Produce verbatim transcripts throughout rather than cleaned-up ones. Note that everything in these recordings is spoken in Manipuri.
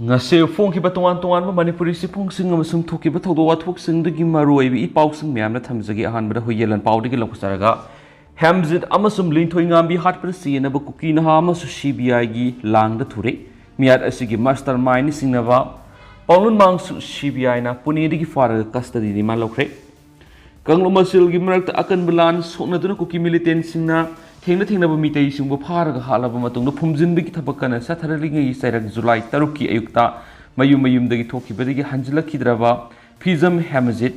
ꯉꯁꯤ ꯐꯣꯡꯈꯤꯕ ꯇꯣꯉꯥꯟ ꯇꯣꯉꯥꯟꯕ ꯃꯅꯤꯄꯨꯔꯤ ꯆꯦꯐꯣꯡꯁꯤꯡ ꯑꯃꯁꯨꯡ ꯊꯣꯛꯈꯤꯕ ꯊꯧꯗꯣꯛ ꯋꯥꯊꯣꯛꯁꯤꯡꯗꯒꯤ ꯃꯔꯨꯑꯣꯏꯕ ꯏ ꯄꯥꯎꯁꯤꯡ ꯃꯌꯥꯝꯅ ꯊꯝꯖꯒꯦ꯫ ꯑꯍꯥꯟꯕꯗ ꯍꯨꯏꯌꯦꯟ ꯂꯥꯟꯄꯥꯎꯗꯒꯤ ꯂꯧꯖꯔꯒ, ꯍꯦꯝꯖꯤꯠ ꯑꯃꯁꯨꯡ ꯂꯤꯟꯊꯣꯏꯉꯥꯝꯕꯤ ꯍꯥꯠꯄꯗ ꯆꯦꯟꯅꯕ ꯀꯨꯀꯤ ꯅꯍꯥ ꯑꯃꯁꯨ ꯁꯤ ꯕꯤ ꯑꯥꯏꯒꯤ ꯂꯥꯡꯗ ꯊꯨꯔꯦ꯫ ꯃꯤꯍꯥꯠ ꯑꯁꯤꯒꯤ ꯃꯥꯁꯇꯔ ꯃꯥꯏꯟꯅ ꯆꯤꯡꯅꯕ ꯄꯥꯎꯂꯨꯟ ꯃꯥꯡꯁꯨ ꯁꯤ ꯕꯤ ꯑꯥꯏꯅ ꯄꯨꯅꯦꯗꯒꯤ ꯐꯥꯔꯒ ꯀꯁꯇꯗꯤ ꯔꯤꯃꯥꯟ ꯂꯧꯈ꯭ꯔꯦ꯫ ꯀꯥꯡꯂꯨꯞ ꯃꯁꯦꯜꯒꯤ ꯃꯔꯛꯇ ꯑꯀꯟꯕ ꯂꯥꯟ ꯁꯣꯛꯅꯗꯨꯅ ꯀꯨꯀꯤ ꯃꯤꯂꯤꯇꯦꯟꯁꯤꯡꯅ ꯊꯦꯡꯅ ꯊꯦꯡꯅꯕ ꯃꯤꯇꯩꯁꯤꯡꯕꯨ ꯐꯥꯔꯒ ꯍꯥꯠꯂꯕ ꯃꯇꯨꯡꯗ ꯐꯨꯝꯖꯤꯟꯕꯒꯤ ꯊꯕꯛ ꯀꯟꯅ ꯆꯠꯊꯔꯛꯂꯤꯉꯩꯒꯤ ꯆꯩꯔꯛ ꯖꯨꯂꯥꯏ ꯇꯔꯨꯛꯀꯤ ꯑꯌꯨꯛꯇ ꯃꯌꯨꯝ ꯃꯌꯨꯝꯗꯒꯤ ꯊꯣꯛꯈꯤꯕꯗꯒꯤ ꯍꯟꯖꯤꯜꯂꯛꯈꯤꯗ꯭ꯔꯕ ꯐꯤꯖꯝ ꯍꯦꯃꯖꯤꯠ,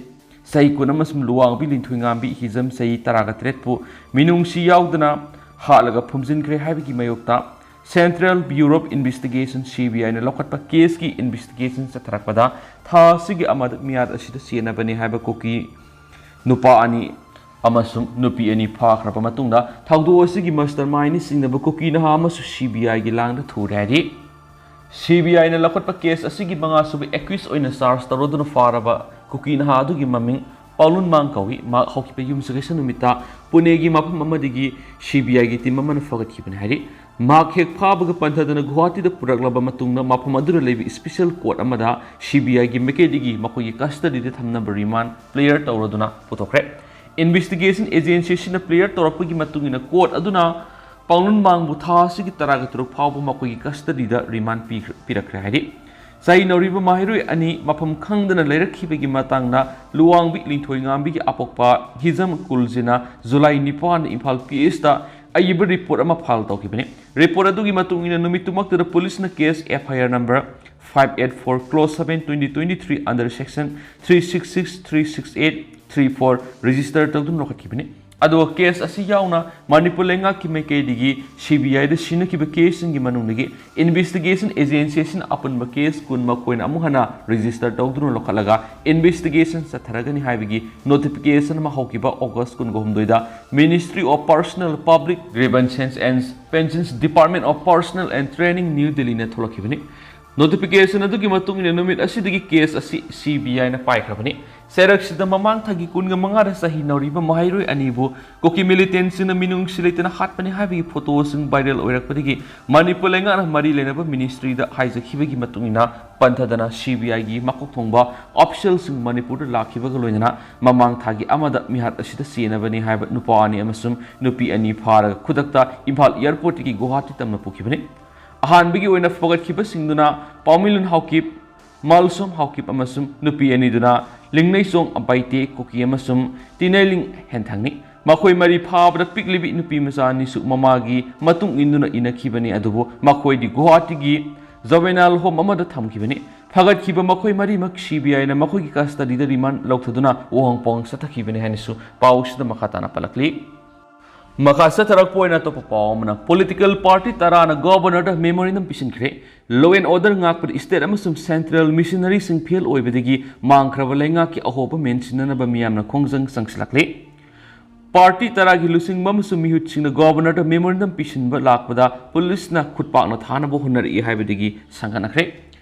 ꯆꯍꯤ ꯀꯨꯟ, ꯑꯃꯁꯨꯡ ꯂꯨꯋꯥꯡꯕꯤ ꯂꯤꯟꯊꯣꯏꯉꯥꯝꯕꯤ ꯍꯤꯖꯝ, ꯆꯍꯤ ꯇꯔꯥꯒ ꯇꯔꯦꯠꯄꯨ ꯃꯤꯅꯨꯡꯁꯤ ꯌꯥꯎꯗꯅ ꯍꯥꯠꯂꯒ ꯐꯨꯝꯖꯤꯟꯈ꯭ꯔꯦ ꯍꯥꯏꯕꯒꯤ ꯃꯥꯌꯣꯛꯇ Central Bureau of Investigation, C B ꯑꯥꯏꯅ ꯂꯧꯈꯠꯄ ꯀꯦꯁꯀꯤ ꯏꯟꯚꯦꯁꯇꯤꯒꯦꯁꯟ ꯆꯠꯊꯔꯛꯄꯗ ꯊꯥ ꯑꯁꯤꯒꯤ ꯑꯃꯗ ꯃꯤꯌꯥꯠ ꯑꯁꯤꯗ ꯆꯦꯟꯅꯕꯅꯤ ꯍꯥꯏꯕ ꯀꯨꯀꯤ ꯅꯨꯄꯥ ꯑꯅꯤ ꯑꯃꯁꯨꯡ ꯅꯨꯄꯤ ꯑꯅꯤ ꯐꯥꯈ꯭ꯔꯕ ꯃꯇꯨꯡꯗ ꯊꯧꯗꯣꯛ ꯑꯁꯤꯒꯤ ꯃꯥꯁꯇꯔ ꯃꯥꯏꯟꯅ ꯆꯤꯡꯅꯕ ꯀꯨꯀꯤ ꯅꯍꯥ ꯑꯃꯁꯨ ꯁꯤ ꯕꯤ ꯑꯥꯏꯒꯤ ꯂꯥꯡꯗ ꯊꯨꯔꯦ ꯍꯥꯏꯔꯤ꯫ ꯁꯤ ꯕꯤ ꯑꯥꯏꯅ ꯂꯧꯈꯠꯄ ꯀꯦꯁ ꯑꯁꯤꯒꯤ ꯃꯉꯥꯁꯨꯕ ꯑꯦꯀ꯭ꯌꯨꯁ ꯑꯣꯏꯅ ꯆꯥꯔꯖ ꯇꯧꯔꯗꯨꯅ ꯐꯥꯔꯕ ꯀꯨꯀꯤ ꯅꯍꯥ ꯑꯗꯨꯒꯤ ꯃꯃꯤꯡ ꯄꯥꯎꯂꯨꯟ ꯃꯥꯡ ꯀꯧꯏ꯫ ꯃꯍꯥꯛ ꯍꯧꯈꯤꯕ ꯌꯨꯝꯁꯀꯩꯁ ꯅꯨꯃꯤꯠꯇ ꯄꯨꯅꯦꯒꯤ ꯃꯐꯝ ꯑꯃꯗꯒꯤ ꯁꯤ ꯕꯤ ꯑꯥꯏꯒꯤ ꯇꯤꯝ ꯑꯃꯅ ꯐꯒꯠꯈꯤꯕꯅꯤ ꯍꯥꯏꯔꯤ꯫ ꯃꯍꯥꯛ ꯍꯦꯛ ꯐꯥꯕꯒ ꯄꯟꯊꯗꯅ ꯒꯨꯋꯥꯍꯥꯇꯤꯗ ꯄꯨꯔꯛꯂꯕ ꯃꯇꯨꯡꯗ ꯃꯐꯝ ꯑꯗꯨꯗ ꯂꯩꯕ ꯏꯁꯄꯤꯁꯦꯜ ꯀꯣꯔꯠ ꯑꯃꯗ ꯁꯤ ꯕꯤ ꯑꯥꯏꯒꯤ ꯃꯥꯏꯀꯩꯗꯒꯤ ꯃꯈꯣꯏꯒꯤ ꯀꯁꯇꯗꯤꯗ ꯊꯝꯅꯕ ꯔꯤꯃꯥꯟ ꯄ꯭ꯂꯦꯌꯔ ꯇꯧꯔꯗꯨꯅ ꯄꯨꯊꯣꯛꯈ꯭ꯔꯦ꯫ ꯏꯟꯚꯦꯁꯇꯤꯒꯦꯁꯟ ꯑꯦꯖꯦꯟꯁꯤ ꯑꯁꯤꯅ ꯄ꯭ꯂꯦꯌꯔ ꯇꯧꯔꯛꯄꯒꯤ ꯃꯇꯨꯡ ꯏꯟꯅ ꯀꯣꯔꯠ ꯑꯗꯨꯅ ꯄꯥꯎꯂꯨꯟ ꯃꯥꯡꯕꯨ ꯊꯥ ꯑꯁꯤꯒꯤ ꯇꯔꯥꯒ ꯇꯔꯨꯛ ꯐꯥꯎꯕ ꯃꯈꯣꯏꯒꯤ ꯀꯁꯇꯗꯤꯗ ꯔꯤꯃꯥꯟ ꯄꯤꯈ꯭ꯔ-, ꯄꯤꯔꯛꯈ꯭ꯔꯦ ꯍꯥꯏꯔꯤ꯫ ꯆꯩ ꯅꯧꯔꯤꯕ ꯃꯍꯩꯔꯣꯏ ꯑꯅꯤ ꯃꯐꯝ ꯈꯪꯗꯅ ꯂꯩꯔꯛꯈꯤꯕꯒꯤ ꯃꯇꯥꯡꯗ ꯂꯨꯋꯥꯡꯕꯤ ꯂꯤꯟꯊꯣꯏꯉꯥꯝꯕꯤꯒꯤ ꯑꯄꯣꯛꯄ ꯍꯤꯖꯝ ꯀꯨꯜꯖꯤꯅ ꯖꯨꯂꯥꯏ ꯅꯤꯄꯥꯟꯗ ꯏꯝꯐꯥꯜ ꯄꯤ ꯑꯦꯁꯇ ꯑꯏꯕ ꯔꯤꯄꯣꯔꯠ ꯑꯃ ꯐꯥꯏꯜ ꯇꯧꯈꯤꯕꯅꯤ꯫ ꯔꯤꯄꯣꯔꯠ ꯑꯗꯨꯒꯤ ꯃꯇꯨꯡ ꯏꯟꯅ ꯅꯨꯃꯤꯠꯇꯨꯃꯛꯇꯗ ꯄꯨꯂꯤꯁꯅ case F I R number five eight four clause seven twenty twenty-three under section three six six, three six eight, three four register ꯇꯧꯗꯨꯅ ꯂꯧꯈꯠꯈꯤꯕꯅꯤ꯫ ꯑꯗꯨꯒ ꯀꯦꯁ ꯑꯁꯤ ꯌꯥꯎꯅ ꯃꯅꯤꯄꯨꯔ ꯂꯩꯉꯥꯛꯀꯤ ꯃꯥꯏꯀꯩꯗꯒꯤ ꯁꯤ ꯕꯤ ꯑꯥꯏꯗ ꯁꯤꯟꯅꯈꯤꯕ ꯀꯦꯁꯁꯤꯡꯒꯤ ꯃꯅꯨꯡꯗꯒꯤ ꯏꯟꯚꯦꯁꯇꯤꯒꯦꯁꯟ ꯑꯦꯖꯦꯟꯁꯤ ꯑꯁꯤꯅ ꯑꯄꯨꯟꯕ ꯀꯦꯁ ꯀꯨꯟ ꯃꯈꯣꯏꯅ ꯑꯃꯨꯛ ꯍꯟꯅ ꯔꯦꯖꯤꯁꯇꯔ ꯇꯧꯗꯨꯅ ꯂꯧꯈꯠꯂꯒ ꯏꯟꯚꯦꯁꯇꯤꯒꯦꯁꯟ ꯆꯠꯊꯔꯒꯅꯤ ꯍꯥꯏꯕꯒꯤ ꯅꯣꯇꯤꯐꯤꯀꯦꯁꯟ ꯑꯃ ꯍꯧꯈꯤꯕ ꯑꯣꯒꯁ ꯀꯨꯟꯒ ꯍꯨꯝꯗꯣꯏꯗ Ministry of Personnel, Public Grievances and Pensions, Department of Personnel and Training, New Delhiꯅ ꯊꯣꯛꯂꯛꯈꯤꯕꯅꯤ꯫ Notification ꯑꯗꯨꯒꯤ ꯃꯇꯨꯡ ꯏꯟꯅ ꯅꯨꯃꯤꯠ ꯑꯁꯤꯗꯒꯤ case ꯑꯁꯤ C B I ꯅ ꯄꯥꯏꯈ꯭ꯔꯕꯅꯤ꯫ ꯆꯩꯔꯛꯁꯤꯗ ꯃꯃꯥꯡ ꯊꯥꯒꯤ ꯀꯨꯟꯒ ꯃꯉꯥꯗ ꯆꯍꯤ ꯅꯧꯔꯤꯕ ꯃꯍꯩꯔꯣꯏ ꯑꯅꯤꯕꯨ ꯀꯨꯀꯤ militant ꯁꯤꯡꯅ ꯃꯤꯅꯨꯡꯁꯤ ꯂꯩꯇꯅ ꯍꯥꯠꯄꯅꯤ ꯍꯥꯏꯕꯒꯤ photo ꯁꯤꯡ viral ꯑꯣꯏꯔꯛꯄꯗꯒꯤ ꯃꯅꯤꯄꯨꯔ ꯂꯩꯉꯥꯛꯅ ꯃꯔꯤ ꯂꯩꯅꯕ ministry ꯗ ꯍꯥꯏꯖꯈꯤꯕꯒꯤ ꯃꯇꯨꯡ ꯏꯟꯅ ꯄꯟꯊꯗꯅ C B I ꯒꯤ ꯃꯀꯣꯛ ꯊꯣꯡꯕ official ꯁꯤꯡ ꯃꯅꯤꯄꯨꯔꯗ ꯂꯥꯛꯈꯤꯕꯒ ꯂꯣꯏꯅꯅ ꯃꯃꯥꯡ ꯊꯥꯒꯤ ꯑꯃꯗ ꯃꯤꯍꯥꯠ ꯑꯁꯤꯗ ꯆꯦꯟꯅꯕꯅꯤ ꯍꯥꯏꯕ ꯅꯨꯄꯥ ꯑꯅꯤ ꯑꯃꯁꯨꯡ ꯅꯨꯄꯤ ꯑꯅꯤ ꯐꯥꯔꯒ ꯈꯨꯗꯛꯇ ꯏꯝꯐꯥꯜ airport ꯇꯒꯤ ꯒꯨꯋꯥꯍꯥꯇꯤ ꯇꯝꯅ ꯄꯨꯈꯤꯕꯅꯤ꯫ ꯑꯍꯥꯟꯕꯒꯤ ꯑꯣꯏꯅ ꯐꯒꯠꯈꯤꯕꯁꯤꯡꯗꯨꯅ ꯄꯥꯎꯃꯤꯂꯨꯟ ꯍꯥꯎꯀꯤꯞ, ꯃꯥꯜꯁꯣꯝ ꯍꯥꯎꯀꯤꯞ ꯑꯃꯁꯨꯡ ꯅꯨꯄꯤ ꯑꯅꯤꯗꯨꯅ ꯂꯤꯡꯅꯩꯆꯣꯡ ꯑꯕꯥꯏꯇꯦ ꯀꯨꯀꯤ ꯑꯃꯁꯨꯡ ꯇꯤꯅꯩꯂꯤꯡ ꯍꯦꯟꯊꯥꯡꯅꯤ꯫ ꯃꯈꯣꯏ ꯃꯔꯤ ꯐꯥꯕꯗ ꯄꯤꯛꯂꯤꯕꯤ ꯅꯨꯄꯤ ꯃꯆꯥ ꯑꯅꯤꯁꯨ ꯃꯃꯥꯒꯤ ꯃꯇꯨꯡ ꯏꯟꯗꯨꯅ ꯏꯟꯅꯈꯤꯕꯅꯤ, ꯑꯗꯨꯕꯨ ꯃꯈꯣꯏꯗꯤ ꯒꯨꯋꯥꯍꯥꯇꯤꯒꯤ juvenile home ꯑꯃꯗ ꯊꯝꯈꯤꯕꯅꯤ꯫ ꯐꯒꯠꯈꯤꯕ ꯃꯈꯣꯏ ꯃꯔꯤꯃꯛ C B I ꯅ ꯃꯈꯣꯏꯒꯤ custody ꯗ remand ꯂꯧꯊꯗꯨꯅ ꯎꯍꯪ ꯄꯣꯍꯪ ꯆꯠꯊꯈꯤꯕꯅꯤ ꯍꯥꯏꯅꯁꯨ ꯄꯥꯎꯁꯤꯗ ꯃꯈꯥ ꯇꯥꯅ ꯄꯜꯂꯛꯂꯤ꯫ ꯃꯈꯥ ꯆꯠꯊꯔꯛꯄ ꯑꯣꯏꯅ ꯑꯇꯣꯞꯄ ꯄꯥꯎ ꯑꯃꯅ, political party ꯇꯔꯥꯅ governor the memorandum ꯄꯤꯁꯤꯟꯈ꯭ꯔꯦ꯫ Law and order ꯉꯥꯛꯄꯗ state ꯑꯃꯁꯨꯡ central missionary ꯁꯤꯡ fail ꯑꯣꯏꯕꯗꯒꯤ ꯃꯥꯡꯈ꯭ꯔꯕ ꯂꯩꯉꯥꯛꯀꯤ ꯑꯍꯣꯕ ꯃꯦꯟꯁꯤꯟꯅꯅꯕ ꯃꯤꯌꯥꯝꯅ ꯈꯣꯡꯖꯪ ꯆꯪꯁꯤꯜꯂꯛꯂꯤ꯫ Party ꯇꯔꯥꯒꯤ ꯂꯨꯆꯤꯡꯕ ꯑꯃꯁꯨꯡ ꯃꯤꯍꯨꯠꯁꯤꯡꯅ governor ꯗ memorandum ꯄꯤꯁꯤꯟꯕ ꯂꯥꯛꯄꯗ police ꯅ ꯈꯨꯠꯄꯥꯛꯅ ꯊꯥꯅꯕ ꯍꯣꯠꯅꯔꯛꯏ ꯍꯥꯏꯕꯗꯒꯤ ꯁꯪꯒꯠꯅꯈ꯭ꯔꯦ꯫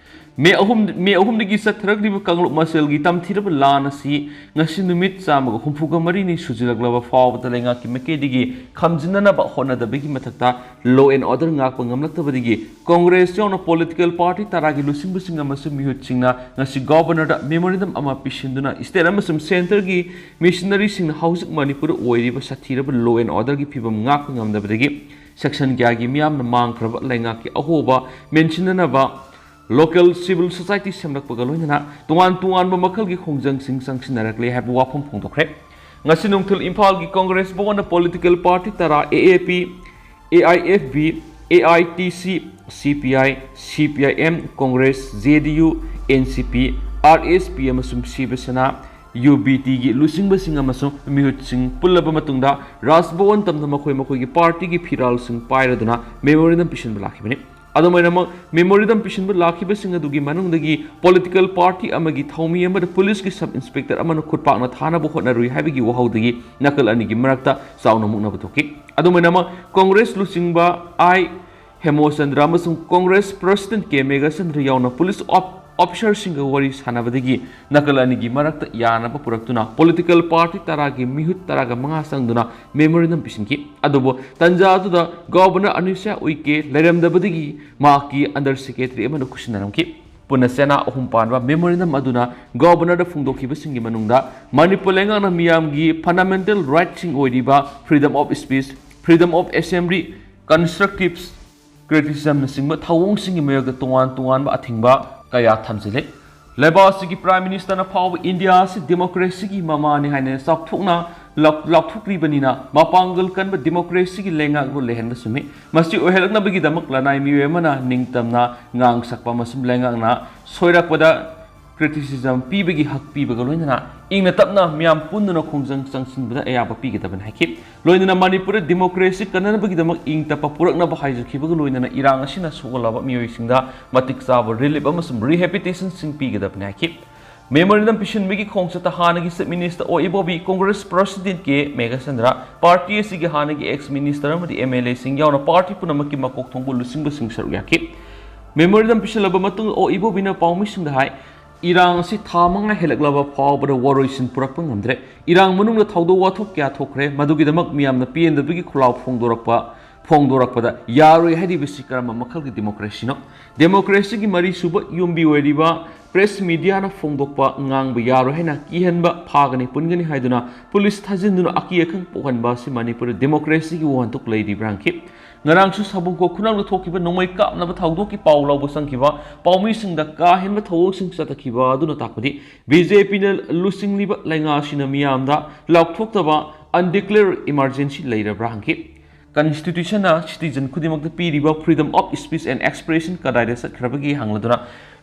ꯃꯦ ꯑꯍꯨꯝ, ꯃꯦ ꯑꯍꯨꯝꯗꯒꯤ ꯆꯠꯊꯔꯛꯂꯤꯕ ꯀꯥꯡꯂꯨꯞ ꯃꯁꯦꯜꯒꯤ ꯇꯝꯊꯤꯔꯕ ꯂꯥꯟ ꯑꯁꯤ ꯉꯁꯤ ꯅꯨꯃꯤꯠ ꯆꯥꯝꯃꯒ ꯍꯨꯝꯐꯨꯒ ꯃꯔꯤꯅꯤ ꯁꯨꯖꯤꯜꯂꯛꯂꯕ ꯐꯥꯎꯕꯗ ꯂꯩꯉꯥꯛꯀꯤ ꯃꯥꯏꯀꯩꯗꯒꯤ ꯈꯝꯖꯤꯟꯅꯅꯕ ꯍꯣꯠꯅꯗꯕꯒꯤ ꯃꯊꯛꯇ, law and order ꯉꯥꯛꯄ ꯉꯝꯂꯛꯇꯕꯗꯒꯤ Congress ꯌꯥꯎꯅ political party ꯇꯔꯥꯒꯤ ꯂꯨꯆꯤꯡꯕꯁꯤꯡ ꯑꯃꯁꯨꯡ ꯃꯤꯍꯨꯠꯁꯤꯡꯅ ꯉꯁꯤ governor ꯗ memorandum ꯑꯃ ꯄꯤꯁꯤꯟꯗꯨꯅ state ꯑꯃꯁꯨꯡ centre ꯒꯤ missionary ꯁꯤꯡꯅ ꯍꯧꯖꯤꯛ ꯃꯅꯤꯄꯨꯔꯗ ꯑꯣꯏꯔꯤꯕ ꯁꯥꯊꯤꯔꯕ law and order ꯒꯤ ꯐꯤꯕꯝ ꯉꯥꯛꯄ ꯉꯝꯗꯕꯗꯒꯤ section ꯀꯌꯥꯒꯤ ꯃꯤꯌꯥꯝꯅ ꯃꯥꯡꯈ꯭ꯔꯕ ꯂꯩꯉꯥꯛꯀꯤ ꯑꯍꯣꯕ ꯃꯦꯟꯁꯤꯟꯅꯅꯕ local civil society ꯁꯦꯝꯂꯛꯄꯒ ꯂꯣꯏꯅꯅ ꯇꯣꯉꯥꯟ ꯇꯣꯉꯥꯟꯕ ꯃꯈꯜꯒꯤ ꯈꯣꯡꯖꯪꯁꯤꯡ ꯆꯪꯁꯤꯟꯅꯔꯛꯂꯦ ꯍꯥꯏꯕ ꯋꯥꯐꯝ ꯐꯣꯡꯗꯣꯛꯈ꯭ꯔꯦ꯫ ꯉꯁꯤ ꯅꯨꯡꯊꯤꯜ ꯏꯝꯐꯥꯜꯒꯤ Congress ꯚꯋꯟꯗ political party ꯇꯔꯥ, A A P, A I F B, A I T C, C P I, C P I M, Congress, J D U, N C P, R S P ꯑꯃꯁꯨꯡ ꯁꯤꯕ ꯁꯦꯅꯥ, U B T ꯒꯤ ꯂꯨꯆꯤꯡꯕꯁꯤꯡ ꯑꯃꯁꯨꯡ ꯃꯤꯍꯨꯠꯁꯤꯡ ꯄꯨꯜꯂꯕ ꯃꯇꯨꯡꯗ ꯔꯥꯖ ꯚꯋꯟ ꯇꯝꯅ ꯃꯈꯣꯏ ꯃꯈꯣꯏꯒꯤ party ꯒꯤ ꯐꯤꯔꯥꯜꯁꯤꯡ ꯄꯥꯏꯔꯗꯨꯅ memorandum ꯄꯤꯁꯤꯟꯕ ꯂꯥꯛꯈꯤꯕꯅꯤ꯫ ꯑꯗꯨꯃꯥꯏꯅꯃꯛ memorandum ꯄꯤꯁꯤꯟꯕ ꯂꯥꯛꯈꯤꯕꯁꯤꯡ ꯑꯗꯨꯒꯤ ꯃꯅꯨꯡꯗꯒꯤ political party ꯑꯃꯒꯤ ꯊꯧꯃꯤ ꯑꯃꯗ police ꯀꯤ sub inspector ꯑꯃꯅ ꯈꯨꯠꯄꯥꯛꯅ ꯊꯥꯅꯕ ꯍꯣꯠꯅꯔꯨꯏ ꯍꯥꯏꯕꯒꯤ ꯋꯥꯍꯧꯗꯒꯤ ꯅꯥꯀꯜ ꯑꯅꯤꯒꯤ ꯃꯔꯛꯇ ꯆꯥꯎꯅ ꯃꯨꯛꯅꯕ ꯊꯣꯛꯈꯤ꯫ ꯑꯗꯨꯃꯥꯏꯅꯃꯛ Congress ꯂꯨꯆꯤꯡꯕ I ꯍꯦꯃꯣꯆꯟꯗ꯭ꯔ ꯑꯃꯁꯨꯡ ꯀꯣꯡꯒ꯭ꯔꯦꯁ ꯄ꯭ꯔꯁꯤꯗꯦꯟꯠ ꯀꯦ ꯃꯦꯘꯆꯟꯗ꯭ꯔ ꯌꯥꯎꯅ ꯄꯨꯂꯤꯁ ꯑꯣꯞ-, ꯑꯣꯐꯤꯁꯔꯁꯤꯡꯒ ꯋꯥꯔꯤ ꯁꯥꯟꯅꯕꯗꯒꯤ ꯅꯥꯀꯜ ꯑꯅꯤꯒꯤ ꯃꯔꯛꯇ ꯌꯥꯅꯕ ꯄꯨꯔꯛꯇꯨꯅ ꯄꯣꯂꯤꯇꯤꯀꯦꯜ ꯄꯥꯔꯇꯤ ꯇꯔꯥꯒꯤ ꯃꯤꯍꯨꯠ ꯇꯔꯥꯒ ꯃꯉꯥ ꯆꯪꯗꯨꯅ ꯃꯦꯃꯣꯔꯦꯟꯗꯝ ꯄꯤꯁꯤꯟꯈꯤ꯫ ꯑꯗꯨꯕꯨ ꯇꯟꯖꯥ ꯑꯗꯨꯗ ꯒꯣꯕꯔꯅꯔ ꯑꯅꯨꯁ꯭ꯌꯥ ꯎꯏꯀꯦ ꯂꯩꯔꯝꯗꯕꯗꯒꯤ ꯃꯍꯥꯛꯀꯤ ꯑꯟꯗꯔ ꯁꯦꯀ꯭ꯔꯦꯇꯔꯤ ꯑꯃꯅ ꯈꯨꯠꯁꯤꯟꯅꯔꯝꯈꯤ꯫ ꯄꯨꯟꯅ ꯆꯦꯅꯥ ꯑꯍꯨꯝ ꯄꯥꯟꯕ ꯃꯦꯃꯣꯔꯦꯟꯗꯝ ꯑꯗꯨꯅ ꯒꯣꯕꯔꯅꯔꯗ ꯐꯣꯡꯗꯣꯛꯈꯤꯕꯁꯤꯡꯒꯤ ꯃꯅꯨꯡꯗ ꯃꯅꯤꯄꯨꯔ ꯂꯩꯉꯥꯛꯅ ꯃꯤꯌꯥꯝꯒꯤ ꯐꯟꯗꯥꯃꯦꯟꯇꯦꯜ ꯔꯥꯏꯠꯁꯤꯡ ꯑꯣꯏꯔꯤꯕ freedom of speech, freedom of assembly, constructive criticismꯅꯆꯤꯡꯕ ꯊꯧꯑꯣꯡꯁꯤꯡꯒꯤ ꯃꯥꯌꯣꯛꯇ ꯇꯣꯉꯥꯟ ꯇꯣꯉꯥꯟꯕ ꯑꯊꯤꯡꯕ ꯀꯌꯥ ꯊꯝꯖꯤꯜꯂꯤ꯫ ꯂꯩꯕꯥꯛ ꯑꯁꯤꯒꯤ ꯄ꯭ꯔꯥꯏꯝ ꯃꯤꯅꯤꯁꯇꯔꯅ ꯐꯥꯎꯕ ꯏꯟꯗꯤꯌꯥ ꯑꯁꯤ ꯗꯦꯃꯣꯀ꯭ꯔꯦꯁꯤꯒꯤ ꯃꯃꯥꯅꯤ ꯍꯥꯏꯅ ꯆꯥꯎꯊꯣꯛꯅ ꯂꯥꯎ-, ꯂꯥꯎꯊꯣꯛꯂꯤꯕꯅꯤꯅ ꯃꯄꯥꯡꯒꯜ ꯀꯟꯕ ꯗꯦꯃꯣꯀ꯭ꯔꯦꯁꯤꯒꯤ ꯂꯩꯉꯥꯛꯂꯣꯟ ꯂꯩꯍꯟꯕ ꯆꯨꯝꯃꯤ꯫ ꯃꯁꯤ ꯑꯣꯏꯍꯜꯂꯛꯅꯕꯒꯤꯗꯃꯛ ꯂꯅꯥꯏ ꯃꯤꯑꯣꯏ ꯑꯃꯅ ꯅꯤꯡꯇꯝꯅ ꯉꯥꯡ ꯁꯛꯄ ꯑꯃꯁꯨꯡ ꯂꯩꯉꯥꯛꯅ ꯁꯣꯏꯔꯛꯄꯗ ꯀ꯭ꯔꯤꯇꯤꯁꯤꯖꯝ ꯄꯤꯕꯒꯤ ꯍꯛ ꯄꯤꯕꯒ ꯂꯣꯏꯅꯅ ꯏꯪꯅ ꯇꯞꯅ ꯃꯤꯌꯥꯝ ꯄꯨꯟꯗꯨꯅ ꯈꯣꯡꯖꯪ ꯆꯪꯁꯤꯟꯕꯗ ꯑꯌꯥꯕ ꯄꯤꯒꯗꯕꯅꯤ ꯍꯥꯏꯈꯤ꯫ ꯂꯣꯏꯅꯅ ꯃꯅꯤꯄꯨꯔꯗ ꯗꯦꯃꯣꯀ꯭ꯔꯦꯁꯤ ꯀꯟꯅꯅꯕꯒꯤꯗꯃꯛ ꯏꯪ ꯇꯞꯄ ꯄꯨꯔꯛꯅꯕ ꯍꯥꯏꯖꯈꯤꯕꯒ ꯂꯣꯏꯅꯅ ꯏꯔꯥꯡ ꯑꯁꯤꯅ ꯁꯣꯛꯍꯜꯂꯕ ꯃꯤꯑꯣꯏꯁꯤꯡꯗ ꯃꯇꯤꯛ ꯆꯥꯕ ꯔꯤꯂꯤꯐ ꯑꯃꯁꯨꯡ ꯔꯤꯍꯦꯕꯤꯇꯦꯁꯟꯁꯤꯡ ꯄꯤꯒꯗꯕꯅꯤ ꯍꯥꯏꯈꯤ꯫ ꯃꯦꯃꯣꯔꯦꯟꯗꯝ ꯄꯤꯁꯤꯟꯕꯒꯤ ꯈꯣꯡꯆꯠꯇ ꯍꯥꯟꯅꯒꯤ ꯆꯤꯐ ꯃꯤꯅꯤꯁꯇꯔ ꯑꯣ ꯏꯕꯣꯕꯤ, ꯀꯣꯡꯒ꯭ꯔꯦꯁ ꯄ꯭ꯔꯁꯤꯗꯦꯟꯠ ꯀꯦ ꯃꯦꯘꯆꯟꯗ꯭ꯔ, ꯄꯥꯔꯇꯤ ꯑꯁꯤꯒꯤ ꯍꯥꯟꯅꯒꯤ ꯑꯦꯛꯁ ꯃꯤꯅꯤꯁꯇꯔ ꯑꯃꯗꯤ ꯑꯦꯝ ꯑꯦꯜ ꯑꯦꯁꯤꯡ ꯌꯥꯎꯅ ꯄꯥꯔꯇꯤ ꯄꯨꯝꯅꯃꯛꯀꯤ ꯃꯀꯣꯛ ꯊꯣꯡꯕ ꯂꯨꯆꯤꯡꯕꯁꯤꯡ ꯁꯔꯨꯛ ꯌꯥꯈꯤ꯫ ꯃꯦꯃꯣꯔꯦꯟꯗꯝ ꯄꯤꯁꯤꯜꯂꯕ ꯃꯇꯨꯡꯗ ꯑꯣ ꯏꯕꯣꯕꯤꯅ ꯄꯥꯎꯃꯤꯁꯤꯡꯗ ꯍꯥꯏ, ꯏꯔꯥꯡ ꯑꯁꯤ ꯊꯥ ꯃꯉꯥ ꯍꯦꯜꯂꯛꯂꯕ ꯐꯥꯎꯕꯗ ꯋꯥꯔꯣꯏꯁꯤꯟ ꯄꯨꯔꯛꯄ ꯉꯝꯗ꯭ꯔꯦ꯫ ꯏꯔꯥꯡ ꯃꯅꯨꯡꯗ ꯊꯧꯗꯣꯛ ꯋꯥꯊꯣꯛ ꯀꯌꯥ ꯊꯣꯛꯈ꯭ꯔꯦ꯫ ꯃꯗꯨꯒꯤꯗꯃꯛ ꯃꯤꯌꯥꯝꯅ ꯄꯦꯟꯗꯕꯒꯤ ꯈꯣꯜꯂꯥꯎ ꯐꯣꯡꯗꯣꯔꯛꯄ, ꯐꯣꯡꯗꯣꯔꯛꯄꯗ ꯌꯥꯔꯣꯏ ꯍꯥꯏꯔꯤꯕꯁꯤ ꯀꯔꯝꯕ ꯃꯈꯜꯒꯤ ꯗꯦꯃꯣꯀ꯭ꯔꯦꯁꯤꯅꯣ? ꯗꯦꯃꯣꯀ꯭ꯔꯦꯁꯤꯒꯤ ꯃꯔꯤꯁꯨꯕ ꯌꯨꯝꯕꯤ ꯑꯣꯏꯔꯤꯕ ꯄ꯭ꯔꯦꯁ ꯃꯤꯗꯤꯌꯥꯅ ꯐꯣꯡꯗꯣꯛꯄ ꯉꯥꯡꯕ ꯌꯥꯔꯣꯏ ꯍꯥꯏꯅ ꯀꯤꯍꯟꯕ, ꯐꯥꯒꯅꯤ, ꯄꯨꯟꯒꯅꯤ ꯍꯥꯏꯗꯨꯅ ꯄꯨꯂꯤꯁ ꯊꯥꯖꯤꯟꯗꯨꯅ ꯑꯀꯤ ꯑꯈꯪ ꯄꯣꯛꯍꯟꯕ ꯑꯁꯤ ꯃꯅꯤꯄꯨꯔꯗ ꯗꯦꯃꯣꯀ꯭ꯔꯦꯁꯤꯒꯤ ꯋꯥꯍꯟꯊꯣꯛ ꯂꯩꯔꯤꯕ꯭ꯔꯥ ꯍꯪꯈꯤ꯫ ꯉꯔꯥꯡꯁꯨ ꯁꯥꯕꯨꯡꯈꯣꯛ ꯈꯨꯅꯧꯗ ꯊꯣꯛꯈꯤꯕ ꯅꯣꯡꯃꯩ ꯀꯥꯞꯅꯕ ꯊꯧꯗꯣꯛꯀꯤ ꯄꯥꯎ ꯂꯧꯕ ꯆꯪꯈꯤꯕ ꯄꯥꯎꯃꯤꯁꯤꯡꯗ ꯀꯥ ꯍꯦꯟꯕ ꯊꯧꯑꯣꯡꯁꯤꯡ ꯆꯠꯊꯈꯤꯕ ꯑꯗꯨꯅ ꯇꯥꯛꯄꯗꯤ ꯕꯤ ꯖꯦ ꯄꯤꯅ ꯂꯨꯆꯤꯡꯂꯤꯕ ꯂꯩꯉꯥꯛ ꯑꯁꯤꯅ ꯃꯤꯌꯥꯝꯗ ꯂꯥꯎꯊꯣꯛꯇꯕ undeclared emergency ꯂꯩꯔꯕ꯭ꯔꯥ ꯍꯪꯈꯤ꯫ ꯀꯟꯁꯇꯤꯇ꯭ꯌꯨꯁꯟꯅ ꯁꯤꯇꯤꯖꯟ ꯈꯨꯗꯤꯡꯃꯛꯇ ꯄꯤꯔꯤꯕ freedom of speech and expression ꯀꯗꯥꯏꯗ ꯆꯠꯈ꯭ꯔꯕꯒꯦ ꯍꯪꯂꯗꯨꯅ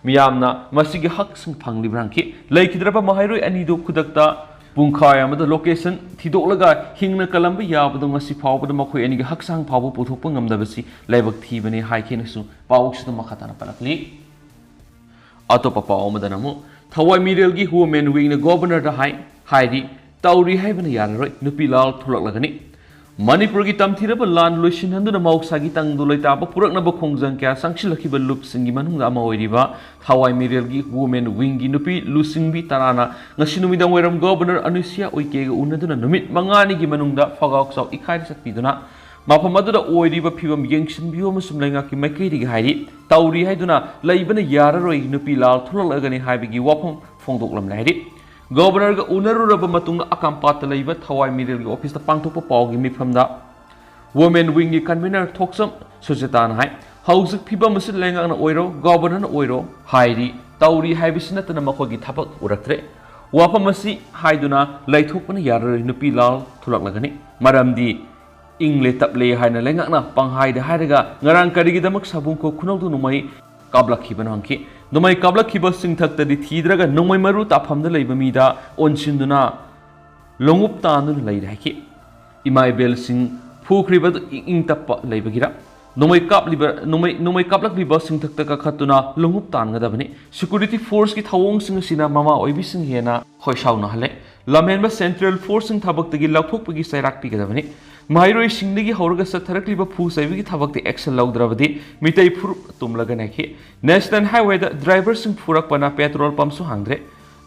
ꯃꯤꯌꯥꯝꯅ ꯃꯁꯤꯒꯤ ꯍꯛꯁꯤꯡ ꯐꯪꯂꯤꯕ꯭ꯔꯥ ꯍꯪꯈꯤ꯫ ꯂꯩꯈꯤꯗ꯭ꯔꯕ ꯃꯍꯩꯔꯣꯏ ꯑꯅꯤꯗꯨ ꯈꯨꯗꯛꯇ ꯄꯨꯡꯈꯥꯏ ꯑꯃꯗ ꯂꯣꯀꯦꯁꯟ ꯊꯤꯗꯣꯛꯂꯒ ꯍꯤꯡꯅ ꯀꯜꯂꯝꯕ ꯌꯥꯕꯗꯨ ꯉꯁꯤ ꯐꯥꯎꯕꯗ ꯃꯈꯣꯏ ꯑꯅꯤꯒꯤ ꯍꯛꯆꯥꯡ ꯐꯥꯎꯕ ꯄꯨꯊꯣꯛꯄ ꯉꯝꯗꯕꯁꯤ ꯂꯥꯏꯕꯛ ꯊꯤꯕꯅꯤ ꯍꯥꯏꯈꯤꯅꯁꯨ ꯄꯥꯎꯁꯤꯗ ꯃꯈꯥ ꯇꯥꯅ ꯄꯜꯂꯛꯂꯤ꯫ ꯑꯇꯣꯞꯄ ꯄꯥꯎ ꯑꯃꯗꯅ ꯑꯃꯨꯛ ꯊꯋꯥꯏ ꯃꯤꯔꯦꯜꯒꯤ ꯋꯨꯃꯦꯟ ꯋꯤꯡꯅ ꯒꯣꯕꯔꯅꯔꯗ ꯍꯥꯏ, ꯍꯥꯏꯔꯤ, ꯇꯧꯔꯤ ꯍꯥꯏꯕꯅ ꯌꯥꯔꯔꯣꯏ, ꯅꯨꯄꯤ ꯂꯥꯜ ꯊꯣꯛꯂꯛꯂꯒꯅꯤ꯫ ꯃꯅꯤꯄꯨꯔꯒꯤ ꯇꯝꯊꯤꯔꯕ ꯂꯥꯟ ꯂꯣꯏꯁꯤꯟꯍꯟꯗꯨꯅ ꯃꯍꯧꯁꯥꯒꯤ ꯇꯪꯗꯨ ꯂꯩꯇꯥꯕ ꯄꯨꯔꯛꯅꯕ ꯈꯣꯡꯖꯪ ꯀꯌꯥ ꯆꯪꯁꯤꯜꯂꯛꯈꯤꯕ ꯂꯨꯞꯁꯤꯡꯒꯤ ꯃꯅꯨꯡꯗ ꯑꯃ ꯑꯣꯏꯔꯤꯕ ꯊꯋꯥꯏ ꯃꯤꯔꯦꯜꯒꯤ Women Wingꯒꯤ ꯅꯨꯄꯤ ꯂꯨꯆꯤꯡꯕꯤ ꯇꯔꯥꯅ ꯉꯁꯤ ꯅꯨꯃꯤꯗꯥꯡ ꯋꯥꯏꯔꯝ ꯒꯣꯕꯔꯅꯔ ꯑꯅꯨꯁꯤꯌꯥ ꯎꯏꯀꯦꯒ ꯎꯅꯗꯨꯅ ꯅꯨꯃꯤꯠ ꯃꯉꯥꯅꯤꯒꯤ ꯃꯅꯨꯡꯗ ꯐꯒꯥꯎ ꯆꯥꯎ ꯏꯈꯥꯏꯗ ꯆꯠꯄꯤꯗꯨꯅ ꯃꯐꯝ ꯑꯗꯨꯗ ꯑꯣꯏꯔꯤꯕ ꯐꯤꯕꯝ ꯌꯦꯡꯁꯤꯟꯕꯤꯌꯨ ꯑꯃꯁꯨꯡ ꯂꯩꯉꯥꯛꯀꯤ ꯃꯥꯏꯀꯩꯗꯒꯤ ꯍꯥꯏꯔꯤ ꯇꯧꯔꯤ ꯍꯥꯏꯗꯨꯅ ꯂꯩꯕꯅ ꯌꯥꯔꯔꯣꯏ, ꯅꯨꯄꯤ ꯂꯥꯜ ꯊꯣꯛꯂꯛꯂꯒꯅꯤ ꯍꯥꯏꯕꯒꯤ ꯋꯥꯐꯝ ꯐꯣꯡꯗꯣꯛꯂꯝꯂꯦ ꯍꯥꯏꯔꯤ꯫ ꯒꯣꯕꯔꯅꯔꯒ ꯎꯅꯔꯨꯔꯕ ꯃꯇꯨꯡꯗ ꯑꯀꯥꯝꯄꯥꯠꯇ ꯂꯩꯕ ꯊꯋꯥꯏ ꯃꯤꯔꯦꯜꯒꯤ ꯑꯣꯐꯤꯁꯇ ꯄꯥꯡꯊꯣꯛꯄ ꯄꯥꯎꯒꯤ ꯃꯤꯐꯝꯗ Women Wingꯒꯤ convener ꯊꯣꯛꯆꯝ ꯁꯨꯆꯦꯇꯥꯅ ꯍꯥꯏ, ꯍꯧꯖꯤꯛ ꯐꯤꯕꯝ ꯑꯁꯤ ꯂꯩꯉꯥꯛꯅ ꯑꯣꯏꯔꯣ, ꯒꯣꯕꯔꯅꯔꯅ ꯑꯣꯏꯔꯣ ꯍꯥꯏꯔꯤ, ꯇꯧꯔꯤ ꯍꯥꯏꯕꯁꯤ ꯅꯠꯇꯅ ꯃꯈꯣꯏꯒꯤ ꯊꯕꯛ ꯎꯔꯛꯇ꯭ꯔꯦ꯫ ꯋꯥꯐꯝ ꯑꯁꯤ ꯍꯥꯏꯗꯨꯅ ꯂꯩꯊꯣꯛꯄꯅ ꯌꯥꯔꯔꯣꯏ, ꯅꯨꯄꯤ ꯂꯥꯜ ꯊꯣꯛꯂꯛꯂꯒꯅꯤ꯫ ꯃꯔꯝꯗꯤ ꯏꯪꯂꯦ ꯇꯞꯂꯦ ꯍꯥꯏꯅ ꯂꯩꯉꯥꯛꯅ ꯄꯪꯍꯥꯏꯗ ꯍꯥꯏꯔꯒ ꯉꯔꯥꯡ ꯀꯔꯤꯒꯤꯗꯃꯛ ꯁꯥꯕꯨꯡꯈꯣꯛ ꯈꯨꯅꯧꯗ ꯅꯣꯡꯃꯩ ꯀꯥꯞꯂꯛꯈꯤꯕꯅꯣ ꯍꯪꯈꯤ꯫ ꯅꯣꯡꯃꯩ ꯀꯥꯞꯂꯛꯈꯤꯕ ꯆꯤꯡꯊꯛꯇꯗꯤ ꯊꯤꯗ꯭ꯔꯒ ꯅꯣꯡꯃꯩ ꯃꯔꯨ ꯇꯥꯐꯝꯗ ꯂꯩꯕ ꯃꯤꯗ ꯑꯣꯟꯁꯤꯟꯗꯨꯅ ꯂꯣꯡꯎꯞ ꯇꯥꯟꯗꯨꯅ ꯂꯩꯔꯦ ꯍꯥꯏꯈꯤ꯫ ꯏꯃꯥ ꯏꯕꯦꯜꯁꯤꯡ ꯐꯨꯈ꯭ꯔꯤꯕꯗꯨ ꯏꯪ ꯏꯪ ꯇꯞꯄ ꯂꯩꯕꯒꯤꯔ? ꯅꯣꯡꯃꯩ ꯀꯥꯞꯂꯤꯕ, ꯅꯣꯡꯃꯩ, ꯅꯣꯡꯃꯩ ꯀꯥꯞꯂꯛꯂꯤꯕꯁꯤꯡꯊꯛꯇ ꯀꯥꯈꯠꯇꯨꯅ ꯂꯣꯡꯎꯞ ꯇꯥꯟꯒꯗꯕꯅꯤ꯫ Security forceꯀꯤ ꯊꯧꯑꯣꯡꯁꯤꯡ ꯑꯁꯤꯅ ꯃꯃꯥ ꯑꯣꯏꯕꯤꯁꯤꯡ ꯍꯦꯟꯅ ꯈꯣꯏꯁꯥꯎꯅꯍꯜꯂꯦ꯫ ꯂꯝꯍꯦꯟꯕ central forceꯁꯤꯡ ꯊꯕꯛꯇꯒꯤ ꯂꯧꯊꯣꯛꯄꯒꯤ ꯆꯩꯔꯥꯛ ꯄꯤꯒꯗꯕꯅꯤ꯫ ꯃꯍꯩꯔꯣꯏꯁꯤꯡꯗꯒꯤ ꯍꯧꯔꯒ ꯆꯠꯊꯔꯛꯂꯤꯕ ꯐꯨ ꯆꯩꯕꯒꯤ ꯊꯕꯛꯇ action ꯂꯧꯗ꯭ꯔꯕꯗꯤ ꯃꯤꯇꯩ ꯐꯨꯔꯨꯞ ꯇꯨꯝꯂꯒꯅꯤ ꯍꯥꯏꯈꯤ꯫ National highwayꯗ driverꯁꯤꯡ ꯐꯨꯔꯛꯄꯅ petrol pumpꯁꯨ ꯍꯥꯡꯗ꯭ꯔꯦ꯫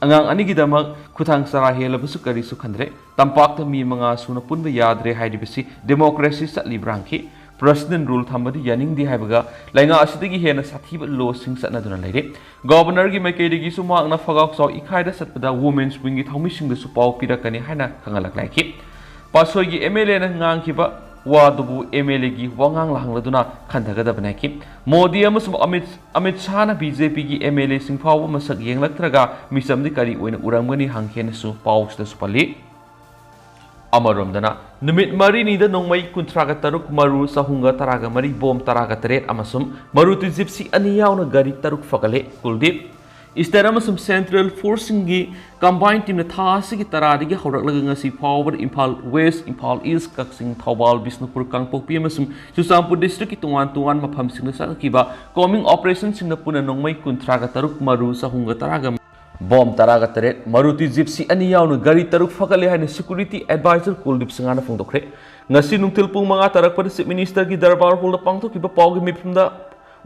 ꯑꯉꯥꯡ ꯑꯅꯤꯒꯤꯗꯃꯛ ꯈꯨꯊꯥꯡ ꯆꯔꯥ ꯍꯦꯜꯂꯕꯁꯨ ꯀꯔꯤꯁꯨ ꯈꯟꯗ꯭ꯔꯦ꯫ ꯇꯝꯄꯥꯛꯇ ꯃꯤ ꯃꯉꯥ ꯁꯨꯅ ꯄꯨꯟꯕ ꯌꯥꯗ꯭ꯔꯦ ꯍꯥꯏꯔꯤꯕꯁꯤ democracy ꯆꯠꯂꯤꯕ꯭ꯔꯥ ꯍꯪꯈꯤ꯫ President rule ꯊꯝꯕꯗꯤ ꯌꯥꯅꯤꯡꯗꯦ ꯍꯥꯏꯕꯒ ꯂꯩꯉꯥꯛ ꯑꯁꯤꯗꯒꯤ ꯍꯦꯟꯅ ꯁꯥꯊꯤꯕ lawꯁꯤꯡ ꯆꯠꯅꯗꯨꯅ ꯂꯩꯔꯦ꯫ ꯒꯣꯕꯔꯅꯔꯒꯤ ꯃꯥꯏꯀꯩꯗꯒꯤꯁꯨ ꯃꯍꯥꯛꯅ ꯐꯒꯥꯎ ꯆꯥꯎ ꯏꯈꯥꯏꯗ ꯆꯠꯄꯗ Women's Wingꯒꯤ ꯊꯧꯃꯤꯁꯤꯡꯗꯁꯨ ꯄꯥꯎ ꯄꯤꯔꯛꯀꯅꯤ ꯍꯥꯏꯅ ꯈꯪꯍꯜꯂꯛꯂꯦ ꯍꯥꯏꯈꯤ꯫ ꯄꯥꯠꯁꯣꯏꯒꯤ MLAꯅ ꯉꯥꯡꯈꯤꯕ ꯋꯥꯗꯨꯕꯨ MLAꯒꯤ ꯋꯥꯉꯥꯡ ꯂꯥꯡꯂꯗꯨꯅ ꯈꯟꯊꯒꯗꯕꯅꯤ ꯍꯥꯏꯈꯤ꯫ ꯃꯣꯗꯤ ꯑꯃꯁꯨꯡ ꯑꯃꯤꯠ, ꯑꯃꯤꯠ ꯁꯥꯍꯅ BJPꯒꯤ MLAꯁꯤꯡ ꯐꯥꯎꯕ ꯃꯁꯛ ꯌꯦꯡꯂꯛꯇ꯭ꯔꯒ ꯃꯤꯆꯝꯗꯤ ꯀꯔꯤ ꯑꯣꯏꯅ ꯎꯔꯝꯒꯅꯤ ꯍꯪꯈꯤ ꯍꯥꯏꯅꯁꯨ ꯄꯥꯎꯁꯤꯗꯁꯨ ꯄꯜꯂꯤ꯫ ꯑꯃꯔꯣꯝꯗꯅ, ꯅꯨꯃꯤꯠ ꯃꯔꯤꯅꯤꯗ ꯅꯣꯡꯃꯩ ꯀꯨꯟꯊ꯭ꯔꯥꯒ ꯇꯔꯨꯛ, ꯃꯔꯨ ꯆꯍꯨꯝꯒ ꯇꯔꯥꯒ ꯃꯔꯤ, ꯕꯣꯝ ꯇꯔꯥꯒ ꯇꯔꯦꯠ ꯑꯃꯁꯨꯡ Maruti Gypsy ꯑꯅꯤ ꯌꯥꯎꯅ ꯒꯥꯔꯤ ꯇꯔꯨꯛ ꯐꯒꯠꯂꯦ꯫ ꯀꯨꯜꯗꯤꯞ, Eastern ꯑꯃꯁꯨꯡ Central forceꯁꯤꯡꯒꯤ combined teamꯅ ꯊꯥ ꯑꯁꯤꯒꯤ ꯇꯔꯥꯗꯒꯤ ꯍꯧꯔꯛꯂꯒ ꯉꯁꯤ ꯐꯥꯎꯕꯗ ꯏꯝꯐꯥꯜ West, ꯏꯝꯐꯥꯜ East, ꯀꯛꯆꯤꯡ, ꯊꯧꯕꯥꯜ, ꯕꯤꯁꯅꯨꯄꯨꯔ, ꯀꯥꯡꯄꯣꯛꯄꯤ ꯑꯃꯁꯨꯡ ꯆꯨꯔꯆꯥꯟꯄꯨꯔ districtꯀꯤ ꯇꯣꯉꯥꯟ ꯇꯣꯉꯥꯟꯕ ꯃꯐꯝꯁꯤꯡꯗ ꯆꯠꯊꯈꯤꯕ combing operationꯁꯤꯡꯗ ꯄꯨꯟꯅ ꯅꯣꯡꯃꯩ ꯀꯨꯟꯊ꯭ꯔꯥꯒ ꯇꯔꯨꯛ, ꯃꯔꯨ ꯆꯍꯨꯝꯒ ꯇꯔꯥꯒ ꯕꯣꯝ ꯇꯔꯥꯒ ꯇꯔꯦꯠ, Maruti Gypsy ꯑꯅꯤ ꯌꯥꯎꯅ ꯒꯥꯔꯤ ꯇꯔꯨꯛ ꯐꯒꯠꯂꯦ ꯍꯥꯏꯅ security advisor ꯀꯨꯜꯗꯤꯞ ꯁꯤꯡꯍꯅ ꯐꯣꯡꯗꯣꯛꯈ꯭ꯔꯦ꯫ ꯉꯁꯤ ꯅꯨꯡꯊꯤꯜ ꯄꯨꯡ ꯃꯉꯥ ꯇꯥꯔꯛꯄꯗ Chief Minister ꯒꯤ ꯗꯔꯕꯥꯔ ꯍꯣꯜꯗ ꯄꯥꯡꯊꯣꯛꯈꯤꯕ ꯄꯥꯎꯒꯤ ꯃꯤꯐꯝꯗ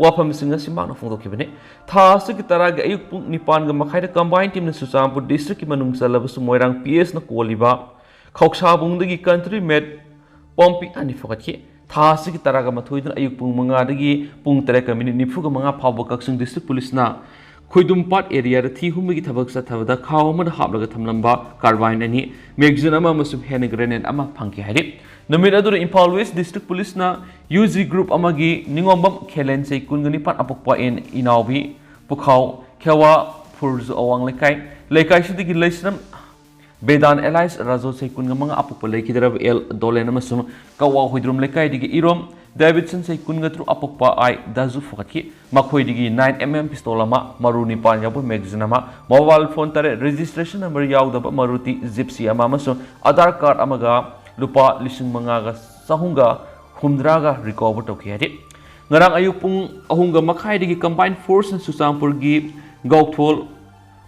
ꯋꯥꯐꯝꯁꯤꯡ ꯑꯁꯤ ꯃꯍꯥꯛꯅ ꯐꯣꯡꯗꯣꯛꯈꯤꯕꯅꯤ꯫ ꯊꯥ ꯑꯁꯤꯒꯤ ꯇꯔꯥꯒꯤ ꯑꯌꯨꯛ ꯄꯨꯡ ꯅꯤꯄꯥꯟꯒ ꯃꯈꯥꯏꯗ combined team ꯅ ꯆꯨꯔꯆꯥꯟꯄꯨꯔ district ꯀꯤ ꯃꯅꯨꯡ ꯆꯜꯂꯕꯁꯨ ꯃꯣꯏꯔꯥꯡ P S ꯅ ꯀꯣꯜꯂꯤꯕ ꯈꯧꯁꯥꯕꯨꯡꯗꯒꯤ country made ꯄꯣꯝꯄꯤ ꯑꯅꯤ ꯐꯒꯠꯈꯤ꯫ ꯊꯥ ꯑꯁꯤꯒꯤ ꯇꯔꯥꯒ ꯃꯥꯊꯣꯏꯗꯨꯅ ꯑꯌꯨꯛ ꯄꯨꯡ ꯃꯉꯥꯗꯒꯤ ꯄꯨꯡ ꯇꯔꯦꯠꯀ minute ꯅꯤꯐꯨꯒ ꯃꯉꯥ ꯐꯥꯎꯕ ꯀꯛꯆꯤꯡ district police ꯅ ꯈꯣꯏꯗꯨꯝꯄꯥꯠ area ꯗ ꯊꯤ ꯍꯨꯝꯕꯒꯤ ꯊꯕꯛ ꯆꯠꯊꯕꯗ ꯈꯥꯎ ꯑꯃꯗ ꯍꯥꯞꯂꯒ ꯊꯝꯂꯝꯕ carbine ꯑꯅꯤ, magazine ꯑꯃ ꯑꯃꯁꯨꯡ hand grenade ꯑꯃ ꯐꯪꯈꯤ ꯍꯥꯏꯔꯤ꯫ ꯅꯨꯃꯤꯠ ꯑꯗꯨꯗ ꯏꯝꯐꯥꯜ West district police ꯅ U G group ꯑꯃꯒꯤ ꯅꯤꯉꯣꯝꯕꯝ ꯈꯦꯂꯦꯟ, ꯆꯍꯤ ꯀꯨꯟꯒ ꯅꯤꯄꯥꯟ, ꯑꯄꯣꯛꯄ ꯑꯦꯟ ꯏꯅꯥꯎꯕꯤ, ꯄꯨꯈꯥꯎ, ꯈꯦꯋꯥ, ꯐꯨꯔꯖꯨ ꯑꯋꯥꯡ ꯂꯩꯀꯥꯏ, ꯂꯩꯀꯥꯏꯁꯤꯗꯒꯤ ꯂꯩꯁ꯭ꯔꯝ ꯕꯦꯗꯥꯟ alias ꯔꯥꯖꯨ, ꯆꯍꯤ ꯀꯨꯟꯒ ꯃꯉꯥ, ꯑꯄꯣꯛꯄ ꯂꯩꯈꯤꯗ꯭ꯔꯕ ꯑꯦꯜ ꯗꯣꯂꯦꯟ ꯑꯃꯁꯨꯡ ꯀꯋꯥ ꯍꯨꯏꯗ꯭ꯔꯨꯝ ꯂꯩꯀꯥꯏꯗꯒꯤ ꯏꯔꯣꯝ ꯗꯦꯕꯤꯗꯁꯟ, ꯆꯍꯤ ꯀꯨꯟꯒ ꯇꯔꯨꯛ, ꯑꯄꯣꯛꯄ ꯑꯥꯏ ꯗꯥꯖꯨ ꯐꯒꯠꯈꯤ꯫ ꯃꯈꯣꯏꯗꯒꯤ nine M M pistol ꯑꯃ, ꯃꯔꯨ ꯅꯤꯄꯥꯟ ꯌꯥꯎꯕ magazine ꯑꯃ, mobile phone ꯇꯔꯦꯠ, registration number ꯌꯥꯎꯗꯕ Maruti Gypsy ꯑꯃ ꯑꯃꯁꯨꯡ Aadhaar card ꯑꯃꯒ ꯂꯨꯄꯥ ꯂꯤꯁꯤꯡ ꯃꯉꯥꯒ ꯆꯍꯨꯝꯒ ꯍꯨꯝꯗ꯭ꯔꯥꯒ recover ꯇꯧꯈꯤ ꯍꯥꯏꯔꯤ꯫ ꯉꯔꯥꯡ ꯑꯌꯨꯛ ꯄꯨꯡ ꯑꯍꯨꯝꯒ ꯃꯈꯥꯏꯗꯒꯤ combined force ꯅ ꯆꯨꯔꯆꯥꯟꯄꯨꯔꯒꯤ ꯒꯧꯊꯣꯜ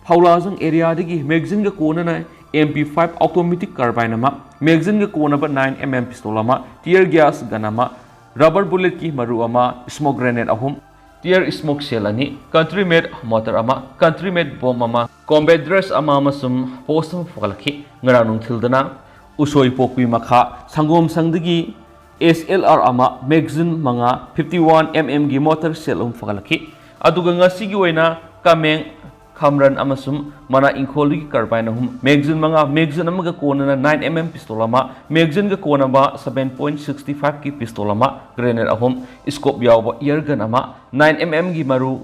ꯐꯧꯂꯥꯖꯪ area ꯗꯒꯤ magazine ꯒ ꯀꯣꯟꯅꯅ M P five automatic carbine ꯑꯃ, magazine ꯒ ꯀꯣꯟꯅꯕ nine M M pistol ꯑꯃ, tear gas gun ꯑꯃ, rubber bullet ꯀꯤ ꯃꯔꯨ ꯑꯃ, smoke grenade ꯑꯍꯨꯝ, tear smoke shell ꯑꯅꯤ, country made mortar ꯑꯃ, country made bomb ꯑꯃ, combat dress ꯑꯃ ꯑꯃꯁꯨꯡ post ꯑꯃ ꯐꯒꯠꯂꯛꯈꯤ꯫ ꯉꯔꯥꯡ ꯅꯨꯡꯊꯤꯜꯗꯅ ꯎꯁꯣꯏ ꯄꯣꯛꯄꯤ ꯃꯈꯥ ꯁꯪꯒꯣꯝ ꯁꯪꯗꯒꯤ S L R ꯑꯃ, magazine ꯃꯉꯥ, fifty one M M ꯒꯤ mortar shell ꯑꯍꯨꯝ ꯐꯒꯠꯂꯛꯈꯤ꯫ ꯑꯗꯨꯒ ꯉꯁꯤꯒꯤ ꯑꯣꯏꯅ ꯀꯃꯦꯡ, ꯈꯝꯔꯟ ꯑꯃꯁꯨꯡ ꯃꯅꯥ ꯏꯪꯈꯣꯜꯗꯒꯤ carbine ꯑꯍꯨꯝ, magazine ꯃꯉꯥ, magazine ꯑꯃꯒ ꯀꯣꯟꯅꯅ nine M M pistol ꯑꯃ, magazine ꯒ ꯀꯣꯟꯅꯕ seven point sixty five ꯀꯤ pistol ꯑꯃ, grenade ꯑꯍꯨꯝ, scope ꯌꯥꯎꯕ air gun ꯑꯃ, nine M M ꯒꯤ ꯃꯔꯨ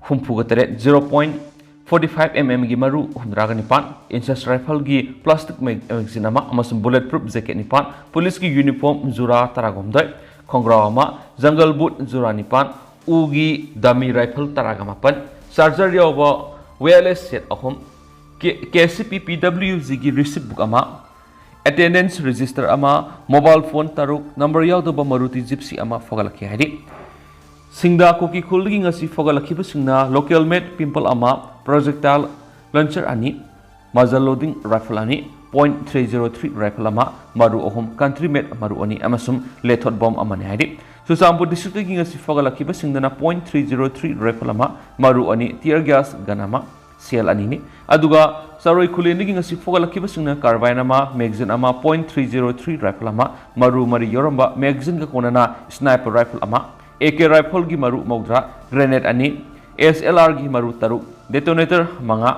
ꯍꯨꯝꯐꯨꯒ ꯇꯔꯦꯠ, zero point forty five M M ꯒꯤ ꯃꯔꯨ ꯍꯨꯝꯗ꯭ꯔꯥꯒ ꯅꯤꯄꯥꯟ, Inches rifle ꯒꯤ plastic mag-, magazine ꯑꯃ ꯑꯃꯁꯨꯡ bullet proof jacket ꯅꯤꯄꯥꯟ, police ꯀꯤ uniform ꯖꯨꯔꯥ ꯇꯔꯥꯒ ꯍꯨꯝꯗꯣꯏ, ꯈꯣꯡꯒ꯭ꯔꯥꯎ ꯑꯃ, jungle boot ꯖꯨꯔꯥ ꯅꯤꯄꯥꯟ, ꯎꯒꯤ dummy rifle ꯇꯔꯥꯒ ꯃꯥꯄꯟ, charger ꯌꯥꯎꯕ wireless set ꯑꯍꯨꯝ, K-, K C P P W G ꯒꯤ receipt book ꯑꯃ, attendance register ꯑꯃ, mobile phone ꯇꯔꯨꯛ, number ꯌꯥꯎꯗꯕ Maruti Gypsy ꯑꯃ ꯐꯒꯠꯂꯛꯈꯤ ꯍꯥꯏꯔꯤ꯫ ꯁꯤꯡꯗꯥ ꯀꯨꯀꯤ ꯈꯨꯜꯗꯒꯤ ꯉꯁꯤ ꯐꯒꯠꯂꯛꯈꯤꯕꯁꯤꯡꯅ local made pistol ꯑꯃ, projectile launcher ꯑꯅꯤ, muzzle loading rifle ꯑꯅꯤ, point three zero three rifle ꯑꯃ, ꯃꯔꯨ ꯑꯍꯨꯝ, country made ꯃꯔꯨ ꯑꯅꯤ ꯑꯃꯁꯨꯡ lethal bomb ꯑꯃꯅꯤ ꯍꯥꯏꯔꯤ꯫ ꯆꯨꯔꯆꯥꯟꯄꯨꯔ districtꯇꯒꯤ ꯉꯁꯤ ꯐꯒꯠꯂꯛꯈꯤꯕꯁꯤꯡꯗꯅ point three zero three rifle ꯑꯃ, ꯃꯔꯨ ꯑꯅꯤ, tear gas gun ꯑꯃ, shell ꯑꯅꯤꯅꯤ꯫ ꯑꯗꯨꯒ ꯆꯔꯣꯏ ꯈꯨꯂꯦꯟꯗꯒꯤ ꯉꯁꯤ ꯐꯒꯠꯂꯛꯈꯤꯕꯁꯤꯡꯅ carbine ꯑꯃ, magazine ꯑꯃ, point three zero three rifle ꯑꯃ, ꯃꯔꯨ ꯃꯔꯤ ꯌꯥꯎꯔꯝꯕ magazineꯒ ꯀꯣꯟꯅꯅ sniper rifle ꯑꯃ, A K rifleꯒꯤ ꯃꯔꯨ ꯃꯧꯗ꯭ꯔꯥ, grenade ꯑꯅꯤ, S L Rꯒꯤ ꯃꯔꯨ ꯇꯔꯨꯛ, detonator ꯃꯉꯥ,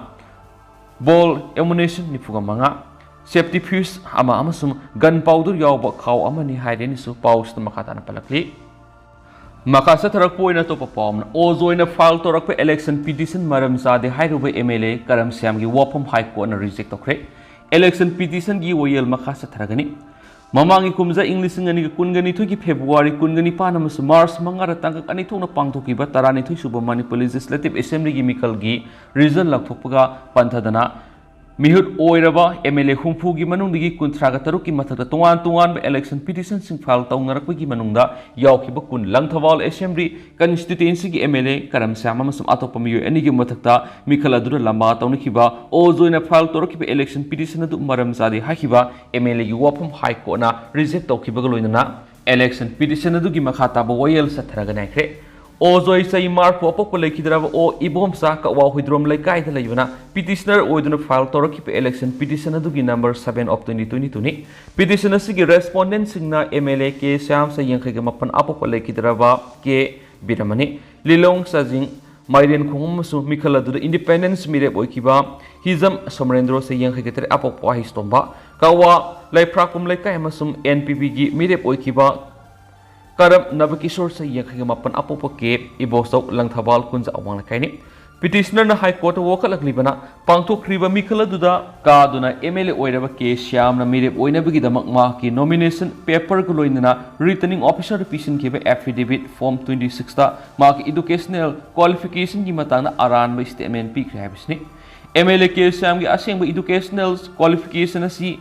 ball ammunition ꯅꯤꯐꯨꯒ ꯃꯉꯥ, safety fuse ꯑꯃ ꯑꯃꯁꯨꯡ gun powder ꯌꯥꯎꯕ ꯈꯥꯎ ꯑꯃꯅꯤ ꯍꯥꯏꯔꯦꯅꯁꯨ ꯄꯥꯎꯁꯤꯗ ꯃꯈꯥ ꯇꯥꯅ ꯄꯜꯂꯛꯂꯤ꯫ ꯃꯈꯥ ꯆꯠꯊꯔꯛꯄ ꯑꯣꯏꯅ ꯑꯇꯣꯞꯄ ꯄꯥꯎ ꯑꯃꯅ, ꯑꯣꯖꯣꯏꯅ file ꯇꯧꯔꯛꯄ election petition ꯃꯔꯝ ꯆꯥꯗꯦ ꯍꯥꯏꯔꯨꯕ M L A ꯀꯔꯝ ꯁ꯭ꯌꯥꯝꯒꯤ ꯋꯥꯐꯝ High Courtꯅ reject ꯇꯧꯈ꯭ꯔꯦ꯫ Election petitionꯒꯤ ꯋꯥꯌꯦꯜ ꯃꯈꯥ ꯆꯠꯊꯔꯒꯅꯤ꯫ ꯃꯃꯥꯡꯒꯤ ꯀꯨꯝꯖꯥ ꯏꯪ ꯂꯤꯁꯤꯡ ꯑꯅꯤꯒ ꯀꯨꯟꯒ ꯅꯤꯊꯣꯏꯒꯤ February ꯀꯨꯟꯒ ꯅꯤꯄꯥꯟ ꯑꯃꯁꯨꯡ March ꯃꯉꯥꯗ ꯇꯥꯡꯀꯛ ꯑꯅꯤ ꯊꯣꯛꯅ ꯄꯥꯡꯊꯣꯛꯈꯤꯕ ꯇꯔꯥꯅꯤꯊꯣꯏ ꯁꯨꯕ Manipur Legislative Assemblyꯒꯤ ꯃꯤꯈꯜꯒꯤ result ꯂꯥꯎꯊꯣꯛꯄꯒ ꯄꯟꯊꯗꯅ ꯃꯤꯍꯨꯠ ꯑꯣꯏꯔꯕ M L A ꯍꯨꯝꯐꯨꯒꯤ ꯃꯅꯨꯡꯗꯒꯤ ꯀꯨꯟꯊ꯭ꯔꯥꯒ ꯇꯔꯨꯛꯀꯤ ꯃꯊꯛꯇ ꯇꯣꯉꯥꯟ ꯇꯣꯉꯥꯟꯕ election petitionꯁꯤꯡ file ꯇꯧꯅꯔꯛꯄꯒꯤ ꯃꯅꯨꯡꯗ ꯌꯥꯎꯈꯤꯕ ꯀꯨꯟ Langthabal Assembly constituencyꯒꯤ M L A ꯀꯔꯝ ꯁ꯭ꯌꯥꯝ ꯑꯃꯁꯨꯡ ꯑꯇꯣꯞꯄ ꯃꯤꯑꯣꯏ ꯑꯅꯤꯒꯤ ꯃꯊꯛꯇ ꯃꯤꯈꯜ ꯑꯗꯨꯗ ꯂꯝꯕꯥ ꯇꯧꯅꯈꯤꯕ ꯑꯣꯖꯣꯏꯅ file ꯇꯧꯔꯛꯈꯤꯕ election petition ꯑꯗꯨ ꯃꯔꯝ ꯆꯥꯗꯦ ꯍꯥꯏꯈꯤꯕ M L Aꯒꯤ ꯋꯥꯐꯝ High Courtꯅ reject ꯇꯧꯈꯤꯕꯒ ꯂꯣꯏꯅꯅ election petition ꯑꯗꯨꯒꯤ ꯃꯈꯥ ꯇꯥꯕ ꯋꯥꯌꯦꯜ ꯆꯠꯊꯔꯒ ꯅꯥꯏꯈ꯭ꯔꯦ꯫ ꯑꯣꯖꯣꯏ ꯆꯍꯤ ꯃꯔꯐꯨ ꯑꯄꯣꯛꯄ ꯂꯩꯈꯤꯗ꯭ꯔꯕ ꯑꯣ ꯏꯕꯣꯝꯆꯥ ꯀꯛꯋꯥ ꯍꯨꯏꯗ꯭ꯔꯣꯝ ꯂꯩꯀꯥꯏꯗ ꯂꯩꯕꯅ petitioner ꯑꯣꯏꯗꯨꯅ file ꯇꯧꯔꯛꯈꯤꯕ election petition ꯑꯗꯨꯒꯤ number seven of twenty twenty-twoꯅꯤ꯫ Petition ꯑꯁꯤꯒꯤ respondentꯁꯤꯡꯅ M L A K Shyam ꯆꯍꯤ ꯌꯥꯡꯈꯩꯒ ꯃꯥꯄꯟ ꯑꯄꯣꯛꯄ ꯂꯩꯈꯤꯗ꯭ꯔꯕ ꯀꯦ ꯕꯤꯔꯃꯅꯤ, ꯂꯤꯂꯣꯡ ꯆꯥꯖꯤꯡ, ꯃꯥꯏꯔꯦꯟꯈꯣꯡ ꯑꯃꯁꯨꯡ ꯃꯤꯈꯜ ꯑꯗꯨꯗ independence ꯃꯤꯔꯦꯞ ꯑꯣꯏꯈꯤꯕ ꯍꯤꯖꯝ ꯁꯣꯃꯔꯦꯟꯗ꯭ꯔꯣ ꯆꯍꯤ ꯌꯥꯡꯈꯩꯒ ꯇꯔꯦꯠ ꯑꯄꯣꯛꯄ ꯑꯍꯩꯁꯇꯣꯝꯕ, ꯀꯛꯋꯥ ꯂꯩꯐ꯭ꯔꯥꯛꯄꯝ ꯂꯩꯀꯥꯏ ꯑꯃꯁꯨꯡ N P Pꯒꯤ ꯃꯤꯔꯦꯞ ꯑꯣꯏꯈꯤꯕ ꯀꯔꯝ ꯅꯕꯀꯤꯁꯣꯔ ꯆꯍꯤ ꯌꯥꯡꯈꯩꯒ ꯃꯥꯄꯟ ꯑꯄꯣꯛꯄ ꯀꯦ ꯏꯕꯣꯆꯧ ꯂꯪꯊꯕꯥꯜ ꯀꯨꯟꯖꯥ ꯑꯋꯥꯡ ꯂꯩꯀꯥꯏꯅꯤ꯫ Petitionerꯅ High Courtꯇ ꯋꯥꯀꯠꯂꯛꯂꯤꯕꯅ ꯄꯥꯡꯊꯣꯛꯈ꯭ꯔꯤꯕ ꯃꯤꯈꯜ ꯑꯗꯨꯗ ꯀꯥꯗꯨꯅ M L A ꯑꯣꯏꯔꯕ ꯀꯦ ꯁ꯭ꯌꯥꯝꯅ ꯃꯤꯔꯦꯞ ꯑꯣꯏꯅꯕꯒꯤꯗꯃꯛ ꯃꯍꯥꯛꯀꯤ nomination paperꯒ ꯂꯣꯏꯅꯅ returning officerꯗ ꯄꯤꯁꯤꯟꯈꯤꯕ affidavit form twenty sixꯇ ꯃꯍꯥꯛꯀꯤ educational qualificationꯒꯤ ꯃꯇꯥꯡꯗ ꯑꯔꯥꯟꯕ statement ꯄꯤꯈ꯭ꯔꯦ ꯍꯥꯏꯕꯁꯤꯅꯤ꯫ M L A ꯀꯦ ꯁ꯭ꯌꯥꯝꯒꯤ ꯑꯁꯦꯡꯕ educational qualification ꯑꯁꯤ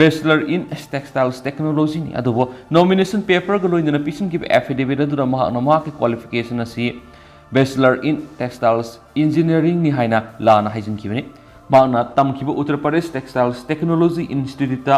Bachelor in Textiles Technologyꯅꯤ, ꯑꯗꯨꯕꯨ nomination paperꯒ ꯂꯣꯏꯅꯅ ꯄꯤꯁꯤꯟꯈꯤꯕ affidavit ꯑꯗꯨꯗ ꯃꯍꯥꯛꯅ ꯃꯍꯥꯛꯀꯤ qualification ꯑꯁꯤ Bachelor in Textiles Engineeringꯅꯤ ꯍꯥꯏꯅ ꯂꯥꯟꯅ ꯍꯥꯏꯖꯤꯟꯈꯤꯕꯅꯤ꯫ ꯃꯍꯥꯛꯅ ꯇꯝꯈꯤꯕ ꯎꯠꯇꯔ ꯄ꯭ꯔꯗꯦꯁ ꯇꯦꯛꯁꯇꯥꯏꯜꯁ ꯇꯦꯛꯅꯣꯂꯣꯖꯤ ꯏꯟꯁꯇꯤꯇ꯭ꯌꯨꯠꯇ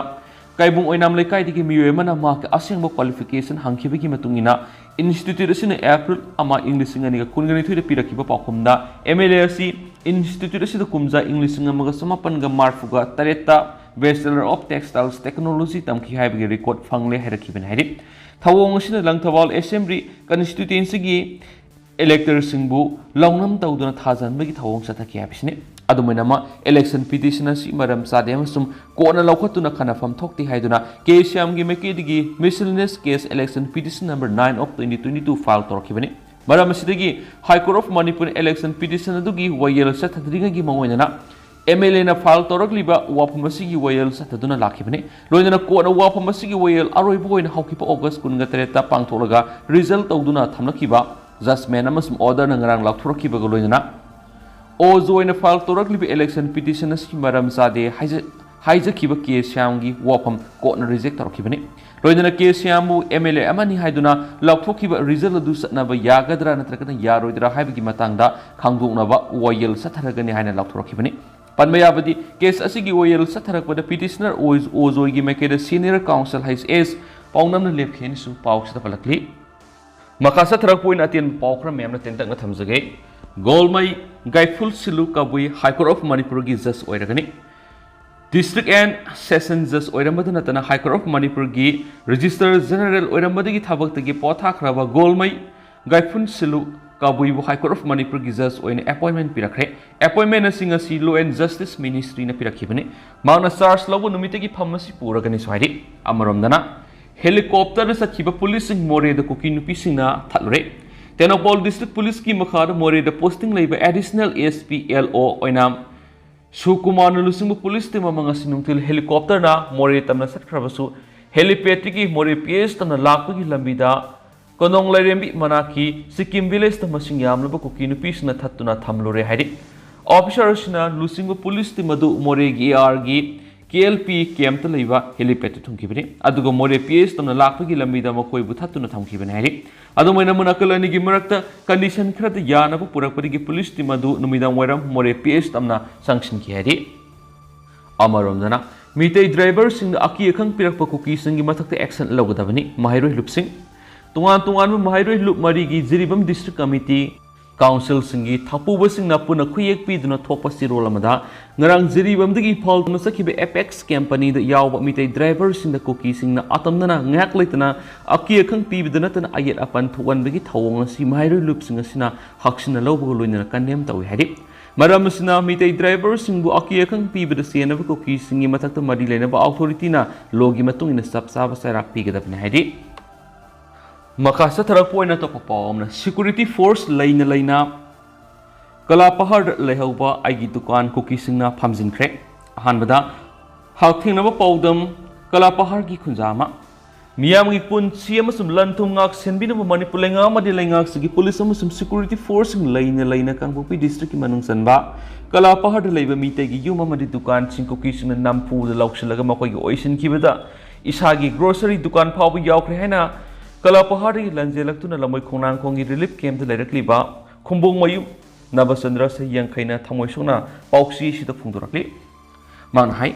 ꯀꯩꯕꯨꯡ ꯑꯣꯏꯅꯥꯝ ꯂꯩꯀꯥꯏꯗꯒꯤ ꯃꯤꯑꯣꯏ ꯑꯃꯅ ꯃꯍꯥꯛꯀꯤ ꯑꯁꯦꯡꯕ ꯀ꯭ꯋꯥꯂꯤꯐꯤꯀꯦꯁꯟ ꯍꯪꯈꯤꯕꯒꯤ ꯃꯇꯨꯡ ꯏꯟꯅ, ꯏꯟꯁꯇꯤꯇ꯭ꯌꯨꯠ ꯑꯁꯤꯅ ꯑꯦꯄ꯭ꯔꯤꯜ ꯑꯃ ꯏꯪ ꯂꯤꯁꯤꯡ ꯑꯅꯤꯒ ꯀꯨꯟꯒ ꯅꯤꯊꯣꯏꯗ ꯄꯤꯔꯛꯈꯤꯕ ꯄꯥꯎꯈꯨꯝꯗ, ꯑꯦꯝ ꯑꯦꯜ ꯑꯦ ꯑꯁꯤ ꯏꯟꯁꯇꯤꯇ꯭ꯌꯨꯠ ꯑꯁꯤꯗ ꯀꯨꯝꯖꯥ ꯏꯪ ꯂꯤꯁꯤꯡ ꯑꯃꯒ ꯆꯃꯥꯄꯟꯒ ꯃꯔꯤꯐꯨꯒ ꯇꯔꯦꯠꯇ Bachelor of Textiles Technology ꯇꯝꯈꯤ ꯍꯥꯏꯕꯒꯤ ꯔꯦꯀꯣꯔꯗ ꯐꯪꯂꯦ ꯍꯥꯏꯔꯛꯈꯤꯕꯅꯤ ꯍꯥꯏꯔꯤ꯫ ꯊꯧꯑꯣꯡ ꯑꯁꯤꯅ ꯂꯪꯊꯕꯥꯜ ꯑꯦꯁꯦꯝꯕ꯭ꯂꯤ ꯀꯟꯁꯇꯤꯇ꯭ꯌꯨꯌꯦꯟꯁꯤꯒꯤ ꯏꯂꯦꯛꯇꯔꯁꯤꯡꯕꯨ ꯂꯧꯅꯝ ꯇꯧꯗꯨꯅ ꯊꯥꯖꯍꯟꯕꯒꯤ ꯊꯧꯑꯣꯡ ꯆꯠꯊꯈꯤ ꯍꯥꯏꯕꯁꯤꯅꯤ꯫ ꯑꯗꯨꯃꯥꯏꯅꯃꯛ, ꯏꯂꯦꯛꯁꯟ ꯄꯤꯇꯤꯁꯟ ꯑꯁꯤ ꯃꯔꯝ ꯆꯥꯗꯦ ꯑꯃꯁꯨꯡ ꯀꯣꯔꯠꯅ ꯂꯧꯈꯠꯇꯨꯅ ꯈꯟꯅꯐꯝ ꯊꯣꯛꯇꯦ ꯍꯥꯏꯗꯨꯅ ꯀꯦ ꯁ꯭ꯌꯥꯝꯒꯤ ꯃꯥꯏꯀꯩꯗꯒꯤ Miscellaneous Case Election Petition Number nine of twenty twenty-two file ꯇꯧꯔꯛꯈꯤꯕꯅꯤ꯫ ꯃꯔꯝ ꯑꯁꯤꯗꯒꯤ High Court of Manipur election petition ꯑꯗꯨꯒꯤ ꯋꯥꯌꯦꯜ ꯆꯠꯊꯗ꯭ꯔꯤꯉꯩꯒꯤ ꯃꯥꯡꯑꯣꯏꯅꯅ ꯑꯦꯝ ꯑꯦꯜ ꯑꯦꯅ ꯐꯥꯏꯜ ꯇꯧꯔꯛꯂꯤꯕ ꯋꯥꯐꯝ ꯑꯁꯤꯒꯤ ꯋꯥꯌꯦꯜ ꯆꯠꯊꯗꯨꯅ ꯂꯥꯛꯈꯤꯕꯅꯤ꯫ ꯂꯣꯏꯅꯅ ꯀꯣꯔꯠꯅ ꯋꯥꯐꯝ ꯑꯁꯤꯒꯤ ꯋꯥꯌꯦꯜ ꯑꯔꯣꯏꯕ ꯑꯣꯏꯅ ꯍꯧꯈꯤꯕ ꯑꯣꯒꯁ ꯀꯨꯟꯒ ꯇꯔꯦꯠꯇ ꯄꯥꯡꯊꯣꯛꯂꯒ ꯔꯤꯖꯜ ꯇꯧꯗꯨꯅ ꯊꯝꯂꯛꯈꯤꯕ ꯖꯖꯃꯦꯟ ꯑꯃꯁꯨꯡ ꯑꯣꯔꯗꯔꯅ ꯉꯔꯥꯡ ꯂꯥꯎꯊꯣꯔꯛꯈꯤꯕꯒ ꯂꯣꯏꯅꯅ ꯑꯣꯖꯣꯏꯅ ꯐꯥꯏꯜ ꯇꯧꯔꯛꯂꯤꯕ ꯏꯂꯦꯛꯁꯟ ꯄꯤꯇꯤꯁꯟ ꯑꯁꯤ ꯃꯔꯝ ꯆꯥꯗꯦ ꯍꯥꯏꯖ-, ꯍꯥꯏꯖꯈꯤꯕ ꯀꯦ ꯁ꯭ꯌꯥꯝꯒꯤ ꯋꯥꯐꯝ ꯀꯣꯔꯠꯅ ꯔꯤꯖꯦꯛ ꯇꯧꯔꯛꯈꯤꯕꯅꯤ꯫ ꯂꯣꯏꯅꯅ ꯀꯦ ꯁ꯭ꯌꯥꯝꯕꯨ ꯑꯦꯝ ꯑꯦꯜ ꯑꯦ ꯑꯃꯅꯤ ꯍꯥꯏꯗꯨꯅ ꯂꯥꯎꯊꯣꯛꯈꯤꯕ ꯔꯤꯖꯜ ꯑꯗꯨ ꯆꯠꯅꯕ ꯌꯥꯒꯗ꯭ꯔꯥ ꯅꯠꯇ꯭ꯔꯒꯅ ꯌꯥꯔꯣꯏꯗ꯭ꯔꯥ ꯍꯥꯏꯕꯒꯤ ꯃꯇꯥꯡꯗ ꯈꯪꯗꯣꯛꯅꯕ ꯋꯥꯌꯦꯜ ꯆꯠꯊꯔꯒꯅꯤ ꯍꯥꯏꯅ ꯂꯥꯎꯊꯣꯔꯛꯈꯤꯕꯅꯤ꯫ ꯄꯟꯕ ꯌꯥꯕꯗꯤ, ꯀꯦꯁ ꯑꯁꯤꯒꯤ ꯋꯥꯌꯦꯜ ꯆꯠꯊꯔꯛꯄꯗ ꯄꯤꯇꯤꯁꯅꯔ ꯑꯣꯏ-, ꯑꯣꯖꯣꯏꯒꯤ ꯃꯥꯏꯀꯩꯗ ꯁꯤꯅꯤꯌꯔ ꯀꯥꯎꯟꯁꯤꯜ ꯍꯩꯆ ꯑꯦꯁ ꯄꯥꯎꯅꯝꯅ ꯂꯦꯞꯈꯤ ꯍꯥꯏꯅꯁꯨ ꯄꯥꯎꯁꯤꯗ ꯄꯜꯂꯛꯂꯤ꯫ ꯃꯈꯥ ꯆꯠꯊꯔꯛꯄ ꯑꯣꯏꯅ ꯑꯇꯦꯟꯕ ꯄꯥꯎ ꯈꯔ ꯃꯌꯥꯝꯅ ꯇꯦꯟꯇꯛꯅ ꯊꯝꯖꯒꯦ꯫ ꯒꯣꯜꯃꯩ ꯒꯥꯏꯐꯨꯜ ꯁꯤꯂꯨ ꯀꯕꯨꯏ High Court of ꯃꯅꯤꯄꯨꯔꯒꯤ ꯖꯖ ꯑꯣꯏꯔꯒꯅꯤ꯫ District and Session Judge ꯑꯣꯏꯔꯝꯕꯗ ꯅꯠꯇꯅ High Court of ꯃꯅꯤꯄꯨꯔꯒꯤ Registrar General ꯑꯣꯏꯔꯝꯕꯗꯒꯤ ꯊꯕꯛꯇꯒꯤ ꯄꯣꯊꯥꯈ꯭ꯔꯕ ꯒꯣꯜꯃꯩ ꯒꯥꯏꯐꯨꯟ ꯁꯤꯂꯨ ꯀꯕꯨꯏꯕꯨ High Court of ꯃꯅꯤꯄꯨꯔꯒꯤ ꯖꯖ ꯑꯣꯏꯅ ꯑꯦꯄꯣꯏꯟꯃꯦꯟ ꯄꯤꯔꯛꯈ꯭ꯔꯦ꯫ ꯑꯦꯄꯣꯏꯟꯃꯦꯟ ꯑꯁꯤ ꯉꯁꯤ Law and Justice Ministryꯅ ꯄꯤꯔꯛꯈꯤꯕꯅꯤ꯫ ꯃꯍꯥꯛꯅ ꯆꯥꯔꯖ ꯂꯧꯕ ꯅꯨꯃꯤꯠꯇꯒꯤ ꯐꯝ ꯑꯁꯤ ꯄꯨꯔꯒꯅꯤꯁꯨ ꯍꯥꯏꯔꯤ꯫ ꯑꯃꯔꯣꯝꯗꯅ, ꯍꯦꯂꯤꯀꯣꯞꯇꯔꯗ ꯆꯠꯈꯤꯕ ꯄꯨꯂꯤꯁꯁꯤꯡ ꯃꯣꯔꯦꯗ ꯀꯨꯀꯤ ꯅꯨꯄꯤꯁꯤꯡꯅ ꯊꯠꯂꯨꯔꯦ꯫ ꯇꯦꯡꯅꯧꯄꯜ ꯗꯤꯁꯇ꯭ꯔꯤꯛ ꯄꯨꯂꯤꯁꯀꯤ ꯃꯈꯥꯗ ꯃꯣꯔꯦꯗ ꯄꯣꯁꯇꯤꯡ ꯂꯩꯕ ꯑꯦꯗꯤꯁꯅꯦꯜ ꯑꯦꯁ ꯄꯤ ꯑꯦꯜ ꯑꯣ ꯑꯣꯏꯅ ꯁꯨꯀꯨꯃꯥꯔꯅ ꯂꯨꯆꯤꯡꯕ ꯄꯨꯂꯤꯁ ꯇꯤꯝ ꯑꯃ ꯉꯁꯤ ꯅꯨꯡꯊꯤꯜ ꯍꯦꯂꯤꯀꯣꯞꯇꯔꯅ ꯃꯣꯔꯦ ꯇꯝꯅ ꯆꯠꯈ꯭ꯔꯕꯁꯨ, ꯍꯦꯂꯤꯄꯦꯗꯇꯒꯤ ꯃꯣꯔꯦ ꯄꯤ ꯑꯦꯁ ꯇꯝꯅ ꯂꯥꯛꯄꯒꯤ ꯂꯝꯕꯤꯗ ꯀꯣꯅꯣꯡ ꯂꯥꯏꯔꯦꯝꯕꯤ ꯃꯅꯥꯛꯀꯤ ꯁꯤꯛꯀꯤꯝ ꯚꯤꯂꯦꯖꯇ ꯃꯁꯤꯡ ꯌꯥꯝꯂꯕ ꯀꯨꯀꯤ ꯅꯨꯄꯤꯁꯤꯡꯅ ꯊꯠꯇꯨꯅ ꯊꯝꯂꯨꯔꯦ ꯍꯥꯏꯔꯤ꯫ ꯑꯣꯐꯤꯁꯥꯔꯁꯤꯡꯅ ꯂꯨꯆꯤꯡꯕ ꯄꯨꯂꯤꯁ ꯇꯤꯝ ꯑꯗꯨ ꯃꯣꯔꯦꯒꯤ ꯑꯦ ꯑꯥꯔꯒꯤ ꯀꯦ ꯑꯦꯜ ꯄꯤ ꯀꯦꯝꯞꯇ ꯂꯩꯕ ꯍꯦꯂꯤꯄꯦꯗꯇ ꯊꯨꯡꯈꯤꯕꯅꯤ꯫ ꯑꯗꯨꯒ ꯃꯣꯔꯦ ꯄꯤ ꯑꯦꯁ ꯇꯝꯅ ꯂꯥꯛꯄꯒꯤ ꯂꯝꯕꯤꯗ ꯃꯈꯣꯏꯕꯨ ꯊꯠꯇꯨꯅ ꯊꯝꯈꯤꯕꯅꯤ ꯍꯥꯏꯔꯤ꯫ ꯑꯗꯨꯃꯥꯏꯅ ꯃꯅꯥꯀꯜ ꯑꯅꯤꯒꯤ ꯃꯔꯛꯇ ꯀꯟꯗꯤꯁꯟ ꯈꯔꯗ ꯌꯥꯅꯕ ꯄꯨꯔꯛꯄꯗꯒꯤ ꯄꯨꯂꯤꯁ ꯇꯤꯝ ꯑꯗꯨ ꯅꯨꯃꯤꯗꯥꯡ ꯋꯥꯏꯔꯝ ꯃꯣꯔꯦ ꯄꯤ ꯑꯦꯁ ꯇꯝꯅ ꯆꯪꯁꯤꯟꯈꯤ ꯍꯥꯏꯔꯤ꯫ ꯑꯃꯔꯣꯝꯗꯅ, ꯃꯤꯇꯩ ꯗ꯭ꯔꯥꯏꯚꯔꯁꯤꯡꯗ ꯑꯀꯤ ꯑꯈꯪ ꯄꯤꯔꯛꯄ ꯀꯨꯀꯤꯁꯤꯡꯒꯤ ꯃꯊꯛꯇ ꯑꯦꯛꯁꯟ ꯂꯧꯒꯗꯕꯅꯤ, ꯃꯍꯩꯔꯣꯏ ꯂꯨꯞꯁꯤꯡ꯫ ꯇꯣꯉꯥꯟ ꯇꯣꯉꯥꯟꯕ ꯃꯍꯩꯔꯣꯏ ꯂꯨꯞ ꯃꯔꯤꯒꯤ ꯖꯤꯔꯤꯕꯥꯝ ꯗꯤꯁꯇ꯭ꯔꯤꯛ ꯀꯃꯤꯇꯤ, ꯀꯥꯎꯟꯁꯤꯜꯁꯤꯡꯒꯤ ꯊꯥꯄꯨꯕꯁꯤꯡꯅ ꯄꯨꯟꯅ ꯈꯨꯌꯦꯛ ꯄꯤꯗꯨꯅ ꯊꯣꯛꯄ ꯆꯦꯔꯣꯜ ꯑꯃꯗ, ꯉꯔꯥꯡ ꯖꯤꯔꯤꯕꯥꯝꯗꯒꯤ ꯏꯝꯐꯥꯜ ꯇꯝꯅ ꯆꯠꯈꯤꯕ ꯑꯦꯄꯦꯛꯁ ꯀꯦꯝꯄꯅꯤꯗ ꯌꯥꯎꯕ ꯃꯤꯇꯩ ꯗ꯭ꯔꯥꯏꯚꯔꯁꯤꯡꯗ ꯀꯨꯀꯤꯁꯤꯡꯅ ꯑꯇꯝꯅꯅ ꯉꯥꯏꯍꯥꯛ ꯂꯩꯇꯅ ꯑꯀꯤ ꯑꯈꯪ ꯄꯤꯕꯗ ꯅꯠꯇꯅ ꯑꯌꯦꯠ ꯑꯄꯟ ꯊꯣꯛꯍꯟꯕꯒꯤ ꯊꯧꯑꯣꯡ ꯑꯁꯤ ꯃꯍꯩꯔꯣꯏ ꯂꯨꯞꯁꯤꯡ ꯑꯁꯤꯅ ꯍꯛꯁꯤꯟꯅ ꯂꯧꯕꯒ ꯂꯣꯏꯅꯅ ꯀꯟꯗꯦꯝ ꯇꯧꯏ ꯍꯥꯏꯔꯤ꯫ ꯃꯔꯝ ꯑꯁꯤꯅ ꯃꯤꯇꯩ ꯗ꯭ꯔꯥꯏꯚꯔꯁꯤꯡꯕꯨ ꯑꯀꯤ ꯑꯈꯪ ꯄꯤꯕꯗ ꯆꯦꯟꯅꯕ ꯀꯨꯀꯤꯁꯤꯡꯒꯤ ꯃꯊꯛꯇ ꯃꯔꯤ ꯂꯩꯅꯕ ꯑꯣꯊꯣꯔꯤꯇꯤꯅ ꯂꯣꯒꯤ ꯃꯇꯨꯡ ꯏꯟꯅ ꯆꯞ ꯆꯥꯕ ꯆꯩꯔꯥꯛ ꯄꯤꯒꯗꯕꯅꯤ ꯍꯥꯏꯔꯤ꯫ ꯃꯈꯥ ꯆꯠꯊꯔꯛꯄ ꯑꯣꯏꯅ ꯑꯇꯣꯞꯄ ꯄꯥꯎ ꯑꯃꯅ, ꯁꯦꯀ꯭ꯌꯨꯔꯤꯇꯤ ꯐꯣꯔꯁ ꯂꯩꯅ ꯂꯩꯅ ꯀꯂꯥꯄꯍꯥꯔꯗ ꯂꯩꯍꯧꯕ ꯑꯩꯒꯤ ꯗꯨꯀꯥꯟ ꯀꯨꯀꯤꯁꯤꯡꯅ ꯐꯝꯖꯤꯟꯈ꯭ꯔꯦ꯫ ꯑꯍꯥꯟꯕꯗ, ꯍꯛꯊꯦꯡꯅꯕ ꯄꯥꯎꯗꯝ, ꯀꯂꯥꯄꯍꯥꯔꯒꯤ ꯈꯨꯟꯖꯥ ꯑꯃ꯫ ꯃꯤꯌꯥꯝꯒꯤ ꯄꯨꯟꯁꯤ ꯑꯃꯁꯨꯡ ꯂꯟ ꯊꯨꯝ ꯉꯥꯛ ꯁꯦꯟꯕꯤꯅꯕ ꯃꯅꯤꯄꯨꯔ ꯂꯩꯉꯥꯛ ꯑꯃꯗꯤ ꯂꯩꯉꯥꯛꯁꯤꯒꯤ ꯄꯨꯂꯤꯁ ꯑꯃꯁꯨꯡ ꯁꯦꯀ꯭ꯌꯨꯔꯤꯇꯤ ꯐꯣꯔꯁꯁꯤꯡ ꯂꯩꯅ ꯂꯩꯅ ꯀꯥꯡꯄꯣꯛꯄꯤ ꯗꯤꯁꯇ꯭ꯔꯤꯛꯀꯤ ꯃꯅꯨꯡ ꯆꯟꯕ ꯀꯂꯥꯄꯍꯥꯔꯗ ꯂꯩꯕ ꯃꯤꯇꯩꯒꯤ ꯌꯨꯝ ꯑꯃꯗꯤ ꯗꯨꯀꯥꯟꯁꯤꯡ ꯀꯨꯀꯤꯁꯤꯡꯅ ꯅꯝꯐꯨꯗ ꯂꯧꯁꯤꯜꯂꯒ ꯃꯈꯣꯏꯒꯤ ꯑꯣꯏꯁꯤꯟꯈꯤꯕꯗ ꯏꯁꯥꯒꯤ ꯒ꯭ꯔꯣꯁꯔꯤ ꯗꯨꯀꯥꯟ ꯐꯥꯎꯕ ꯌꯥꯎꯈ꯭ꯔꯦ ꯍꯥꯏꯅ ꯀꯂꯥꯄꯍꯥꯔꯗꯒꯤ ꯂꯟꯖꯦꯜꯂꯛꯇꯨꯅ ꯂꯝꯕꯣꯏ ꯈꯣꯡꯅꯥꯡꯈꯣꯡꯒꯤ ꯔꯤꯂꯤꯐ ꯀꯦꯝꯞꯇ ꯂꯩꯔꯛꯂꯤꯕ ꯈꯨꯝꯕꯣꯡꯃꯌꯨꯝ ꯅꯕꯆꯟꯗ꯭ꯔ ꯁꯍꯤ ꯌꯥꯡꯈꯩꯅ ꯊꯃꯣꯏ ꯁꯣꯛꯅ ꯄꯥꯎꯆꯦ ꯑꯁꯤꯗ ꯐꯣꯡꯗꯣꯔꯛꯂꯤ꯫ ꯃꯥꯅ ꯍꯥꯏ,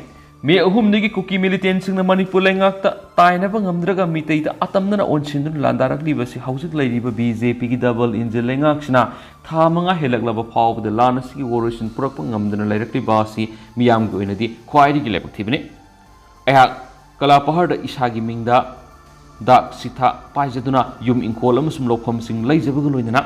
ꯃꯦ ꯑꯍꯨꯝꯗꯒꯤ ꯀꯨꯀꯤ ꯃꯤꯂꯤꯇꯦꯟꯁꯤꯡꯅ ꯃꯅꯤꯄꯨꯔ ꯂꯩꯉꯥꯛꯇ ꯇꯥꯏꯅꯕ ꯉꯝꯗ꯭ꯔꯒ ꯃꯤꯇꯩꯗ ꯑꯇꯝꯅꯅ ꯑꯣꯟꯁꯤꯟꯗꯨꯅ ꯂꯥꯟꯗꯥꯔꯛꯂꯤꯕꯁꯤ ꯍꯧꯖꯤꯛ ꯂꯩꯔꯤꯕ ꯕꯤ ꯖꯦ ꯄꯤꯒꯤ ꯗꯕꯜ ꯏꯟꯖꯤꯟ ꯂꯩꯉꯥꯛꯁꯤꯅ ꯊꯥ ꯃꯉꯥ ꯍꯦꯜꯂꯛꯂꯕ ꯐꯥꯎꯕꯗ ꯂꯥꯟ ꯑꯁꯤꯒꯤ ꯋꯥꯔꯣꯏꯁꯤꯟ ꯄꯨꯔꯛꯄ ꯉꯝꯗꯅ ꯂꯩꯔꯛꯂꯤꯕ ꯑꯁꯤ ꯃꯤꯌꯥꯝꯒꯤ ꯑꯣꯏꯅꯗꯤ ꯈ꯭ꯋꯥꯏꯗꯒꯤ ꯂꯥꯏꯕꯛ ꯊꯤꯕꯅꯤ꯫ ꯑꯩꯍꯥꯛ ꯀꯂꯥꯄꯍꯥꯔꯗ ꯏꯁꯥꯒꯤ ꯃꯤꯡꯗ ꯗꯥꯛ ꯁꯤꯊꯥ ꯄꯥꯏꯖꯗꯨꯅ ꯌꯨꯝ ꯏꯪꯈꯣꯜ ꯑꯃꯁꯨꯡ ꯂꯧꯐꯝꯁꯤꯡ ꯂꯩꯖꯕꯒ ꯂꯣꯏꯅꯅ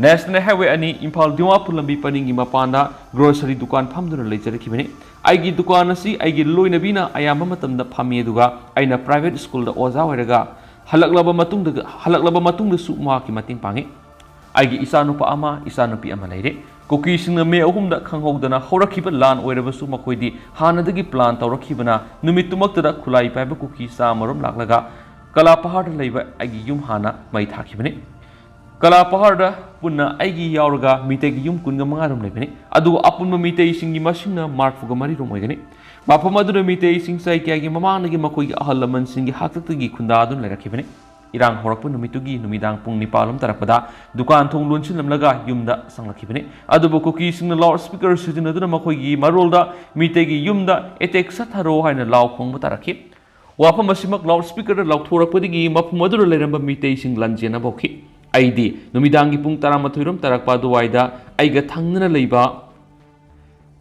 ꯅꯦꯁꯅꯦꯜ ꯍꯥꯏꯋꯦ ꯑꯅꯤ ꯏꯝꯐꯥꯜ ꯗꯤꯃꯥꯄꯨꯔ ꯂꯝꯕꯤ ꯄꯔꯤꯡꯒꯤ ꯃꯄꯥꯟꯗ ꯒ꯭ꯔꯣꯁꯔꯤ ꯗꯨꯀꯥꯟ ꯐꯝꯗꯨꯅ ꯂꯩꯖꯔꯛꯈꯤꯕꯅꯤ꯫ ꯑꯩꯒꯤ ꯗꯨꯀꯥꯟ ꯑꯁꯤ ꯑꯩꯒꯤ ꯂꯣꯏꯅꯕꯤꯅ ꯑꯌꯥꯝꯕ ꯃꯇꯝꯗ ꯐꯝꯃꯤ, ꯑꯗꯨꯒ ꯑꯩꯅ ꯄ꯭ꯔꯥꯏꯚꯦꯠ ꯁ꯭ꯀꯨꯜꯗ ꯑꯣꯖꯥ ꯑꯣꯏꯔꯒ ꯍꯜꯂꯛꯂꯕ ꯃꯇꯨꯡꯗ, ꯍꯜꯂꯛꯂꯕ ꯃꯇꯨꯡꯗꯁꯨ ꯃꯍꯥꯛꯀꯤ ꯃꯇꯦꯡ ꯄꯥꯡꯉꯤ꯫ ꯑꯩꯒꯤ ꯏꯆꯥꯅꯨꯄꯥ ꯑꯃ, ꯏꯆꯥꯅꯨꯄꯤ ꯑꯃ ꯂꯩꯔꯦ꯫ ꯀꯨꯀꯤꯁꯤꯡꯅ ꯃꯦ ꯑꯍꯨꯝꯗ ꯈꯪꯍꯧꯗꯅ ꯍꯧꯔꯛꯈꯤꯕ ꯂꯥꯟ ꯑꯣꯏꯔꯕꯁꯨ ꯃꯈꯣꯏꯗꯤ ꯍꯥꯟꯅꯗꯒꯤ ꯄ꯭ꯂꯥꯟ ꯇꯧꯔꯛꯈꯤꯕꯅ ꯅꯨꯃꯤꯠꯇꯨꯃꯛꯇꯗ ꯈꯨꯠꯂꯥꯏ ꯄꯥꯏꯕ ꯀꯨꯀꯤ ꯆꯥꯃꯔꯣꯝ ꯂꯥꯛꯂꯒ ꯀꯂꯥꯄꯍꯥꯔꯗ ꯂꯩꯕ ꯑꯩꯒꯤ ꯌꯨꯝ ꯍꯥꯟꯅ ꯃꯩ ꯊꯥꯈꯤꯕꯅꯤ꯫ ꯀꯂꯥꯄꯍꯥꯔꯗ ꯄꯨꯟꯅ ꯑꯩꯒꯤ ꯌꯥꯎꯔꯒ ꯃꯤꯇꯩꯒꯤ ꯌꯨꯝ ꯀꯨꯟꯒ ꯃꯉꯥꯔꯣꯝ ꯂꯩꯕꯅꯤ, ꯑꯗꯨꯒ ꯑꯄꯨꯟꯕ ꯃꯤꯇꯩꯁꯤꯡꯒꯤ ꯃꯁꯤꯡꯅ ꯃꯔꯤꯐꯨꯒ ꯃꯔꯤꯔꯣꯝ ꯑꯣꯏꯒꯅꯤ꯫ ꯃꯐꯝ ꯑꯗꯨꯗ ꯃꯤꯇꯩꯁꯤꯡ ꯆꯍꯤ ꯀꯌꯥꯒꯤ ꯃꯃꯥꯡꯗꯒꯤ ꯃꯈꯣꯏꯒꯤ ꯑꯍꯜ ꯂꯃꯟꯁꯤꯡꯒꯤ ꯍꯥꯛꯇꯛꯇꯒꯤ ꯈꯨꯟꯗꯥꯗꯨꯅ ꯂꯩꯔꯛꯈꯤꯕꯅꯤ꯫ ꯏꯔꯥꯡ ꯍꯧꯔꯛꯄ ꯅꯨꯃꯤꯠꯇꯨꯒꯤ ꯅꯨꯃꯤꯗꯥꯡ ꯄꯨꯡ ꯅꯤꯄꯥꯜ ꯂꯣꯝ ꯇꯥꯔꯛꯄꯗ ꯗꯨꯀꯥꯟ ꯊꯣꯡ ꯂꯣꯟꯁꯤꯜꯂꯝꯂꯒ ꯌꯨꯝꯗ ꯆꯪꯂꯛꯈꯤꯕꯅꯤ꯫ ꯑꯗꯨꯕꯨ ꯀꯨꯀꯤꯁꯤꯡꯅ ꯂꯥꯎꯗ ꯁ꯭ꯄꯤꯀꯔ ꯁꯤꯖꯤꯟꯅꯗꯨꯅ ꯃꯈꯣꯏꯒꯤ ꯃꯔꯣꯜꯗ "ꯃꯤꯇꯩꯒꯤ ꯌꯨꯝꯗ ꯑꯦꯇꯦꯛ ꯆꯠꯊꯔꯣ" ꯍꯥꯏꯅ ꯂꯥꯎ ꯈꯣꯡꯕ ꯇꯥꯔꯛꯈꯤ꯫ ꯋꯥꯐꯝ ꯑꯁꯤꯃꯛ ꯂꯥꯎꯗ ꯁ꯭ꯄꯤꯀꯔꯗ ꯂꯥꯎꯊꯣꯔꯛꯄꯗꯒꯤ ꯃꯐꯝ ꯑꯗꯨꯗ ꯂꯩꯔꯝꯕ ꯃꯤꯇꯩꯁꯤꯡ ꯂꯥꯟꯖꯦꯟꯅꯕ ꯍꯧꯈꯤ꯫ ꯑꯩꯗꯤ ꯅꯨꯃꯤꯗꯥꯡꯒꯤ ꯄꯨꯡ ꯇꯔꯥꯃꯥꯊꯣꯏ ꯔꯣꯝ ꯇꯥꯔꯛꯄ ꯑꯗꯨꯋꯥꯏꯗ ꯑꯩꯒ ꯊꯪꯅꯅ ꯂꯩꯕ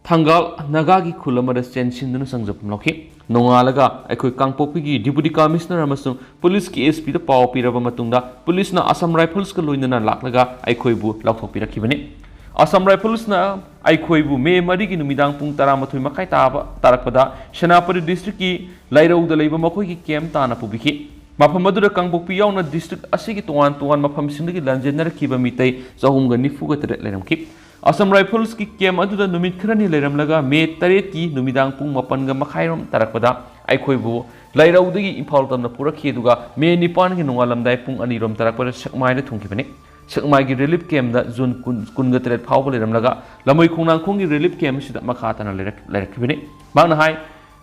ꯊꯪꯒꯥꯜ ꯅꯥꯒꯥꯒꯤ ꯈꯨꯜ ꯑꯃꯗ ꯆꯦꯟꯁꯤꯟꯗꯨꯅ ꯆꯪꯖꯐꯝ ꯂꯧꯈꯤ꯫ ꯅꯣꯡꯉꯥꯜꯂꯒ ꯑꯩꯈꯣꯏ ꯀꯥꯡꯄꯣꯛꯄꯤꯒꯤ ꯗꯤꯄꯨꯇꯤ ꯀꯃꯤꯁꯅꯔ ꯑꯃꯁꯨꯡ ꯄꯨꯂꯤꯁꯀꯤ ꯑꯦꯁ ꯄꯤꯗ ꯄꯥꯎ ꯄꯤꯔꯕ ꯃꯇꯨꯡꯗ ꯄꯨꯂꯤꯁꯅ ꯑꯁꯥꯝ ꯔꯥꯏꯐꯜꯁꯀ ꯂꯣꯏꯅꯅ ꯂꯥꯛꯂꯒ ꯑꯩꯈꯣꯏꯕꯨ ꯂꯧꯊꯣꯛꯄꯤꯔꯛꯈꯤꯕꯅꯤ꯫ ꯑꯁꯥꯝ ꯔꯥꯏꯐꯜꯁꯅ ꯑꯩꯈꯣꯏꯕꯨ ꯃꯦ ꯃꯔꯤꯒꯤ ꯅꯨꯃꯤꯗꯥꯡ ꯄꯨꯡ ꯇꯔꯥꯃꯥꯊꯣꯏ ꯃꯈꯥꯏ ꯇꯥꯕ ꯇꯥꯔꯛꯄꯗ ꯁꯦꯅꯥꯄꯇꯤ ꯗꯤꯁꯇ꯭ꯔꯤꯛꯀꯤ ꯂꯩꯔꯧꯗ ꯂꯩꯕ ꯃꯈꯣꯏꯒꯤ ꯀꯦꯝꯞ ꯇꯥꯟꯅ ꯄꯨꯕꯤꯈꯤ꯫ ꯃꯐꯝ ꯑꯗꯨꯗ ꯀꯥꯡꯄꯣꯛꯄꯤ ꯌꯥꯎꯅ ꯗꯤꯁꯇ꯭ꯔꯤꯛ ꯑꯁꯤꯒꯤ ꯇꯣꯉꯥꯟ ꯇꯣꯉꯥꯟ ꯃꯐꯝꯁꯤꯡꯗꯒꯤ ꯂꯥꯟꯖꯦꯟꯅꯔꯛꯈꯤꯕ ꯃꯤꯇꯩ ꯆꯍꯨꯝꯒ ꯅꯤꯐꯨꯒ ꯇꯔꯦꯠ ꯂꯩꯔꯝꯈꯤ꯫ ꯑꯁꯥꯝ ꯔꯥꯏꯐꯜꯁꯀꯤ ꯀꯦꯝꯞ ꯑꯗꯨꯗ ꯅꯨꯃꯤꯠ ꯈꯔꯅꯤ ꯂꯩꯔꯝꯂꯒ ꯃꯦ ꯇꯔꯦꯠꯀꯤ ꯅꯨꯃꯤꯗꯥꯡ ꯄꯨꯡ ꯃꯥꯄꯟꯒ ꯃꯈꯥꯏꯔꯣꯝ ꯇꯥꯔꯛꯄꯗ ꯑꯩꯈꯣꯏꯕꯨ ꯂꯩꯔꯧꯗꯒꯤ ꯏꯝꯐꯥꯜ ꯇꯝꯅ ꯄꯨꯔꯛꯈꯤ, ꯑꯗꯨꯒ ꯃꯦ ꯅꯤꯄꯥꯟꯒꯤ ꯅꯣꯡꯉꯥꯜꯂꯝꯗꯥꯏ ꯄꯨꯡ ꯑꯅꯤꯔꯣꯝ ꯇꯥꯔꯛꯄꯗ ꯁꯦꯛꯃꯥꯏꯗ ꯊꯨꯡꯈꯤꯕꯅꯤ꯫ ꯁꯦꯛꯃꯥꯏꯒꯤ ꯔꯤꯂꯤꯐ ꯀꯦꯝꯞꯗ ꯖꯨꯟ ꯀꯨꯟ, ꯀꯨꯟꯒ ꯇꯔꯦꯠ ꯐꯥꯎꯕ ꯂꯩꯔꯝꯂꯒ ꯂꯝꯕꯣꯏ ꯈꯣꯡꯅꯥꯡꯈꯣꯡꯒꯤ ꯔꯤꯂꯤꯐ ꯀꯦꯝꯞ ꯑꯁꯤꯗ ꯃꯈꯥ ꯇꯥꯅ ꯂꯩꯔꯛ-, ꯂꯩꯔꯛꯈꯤꯕꯅꯤ꯫ ꯃꯍꯥꯛꯅ ꯍꯥꯏ,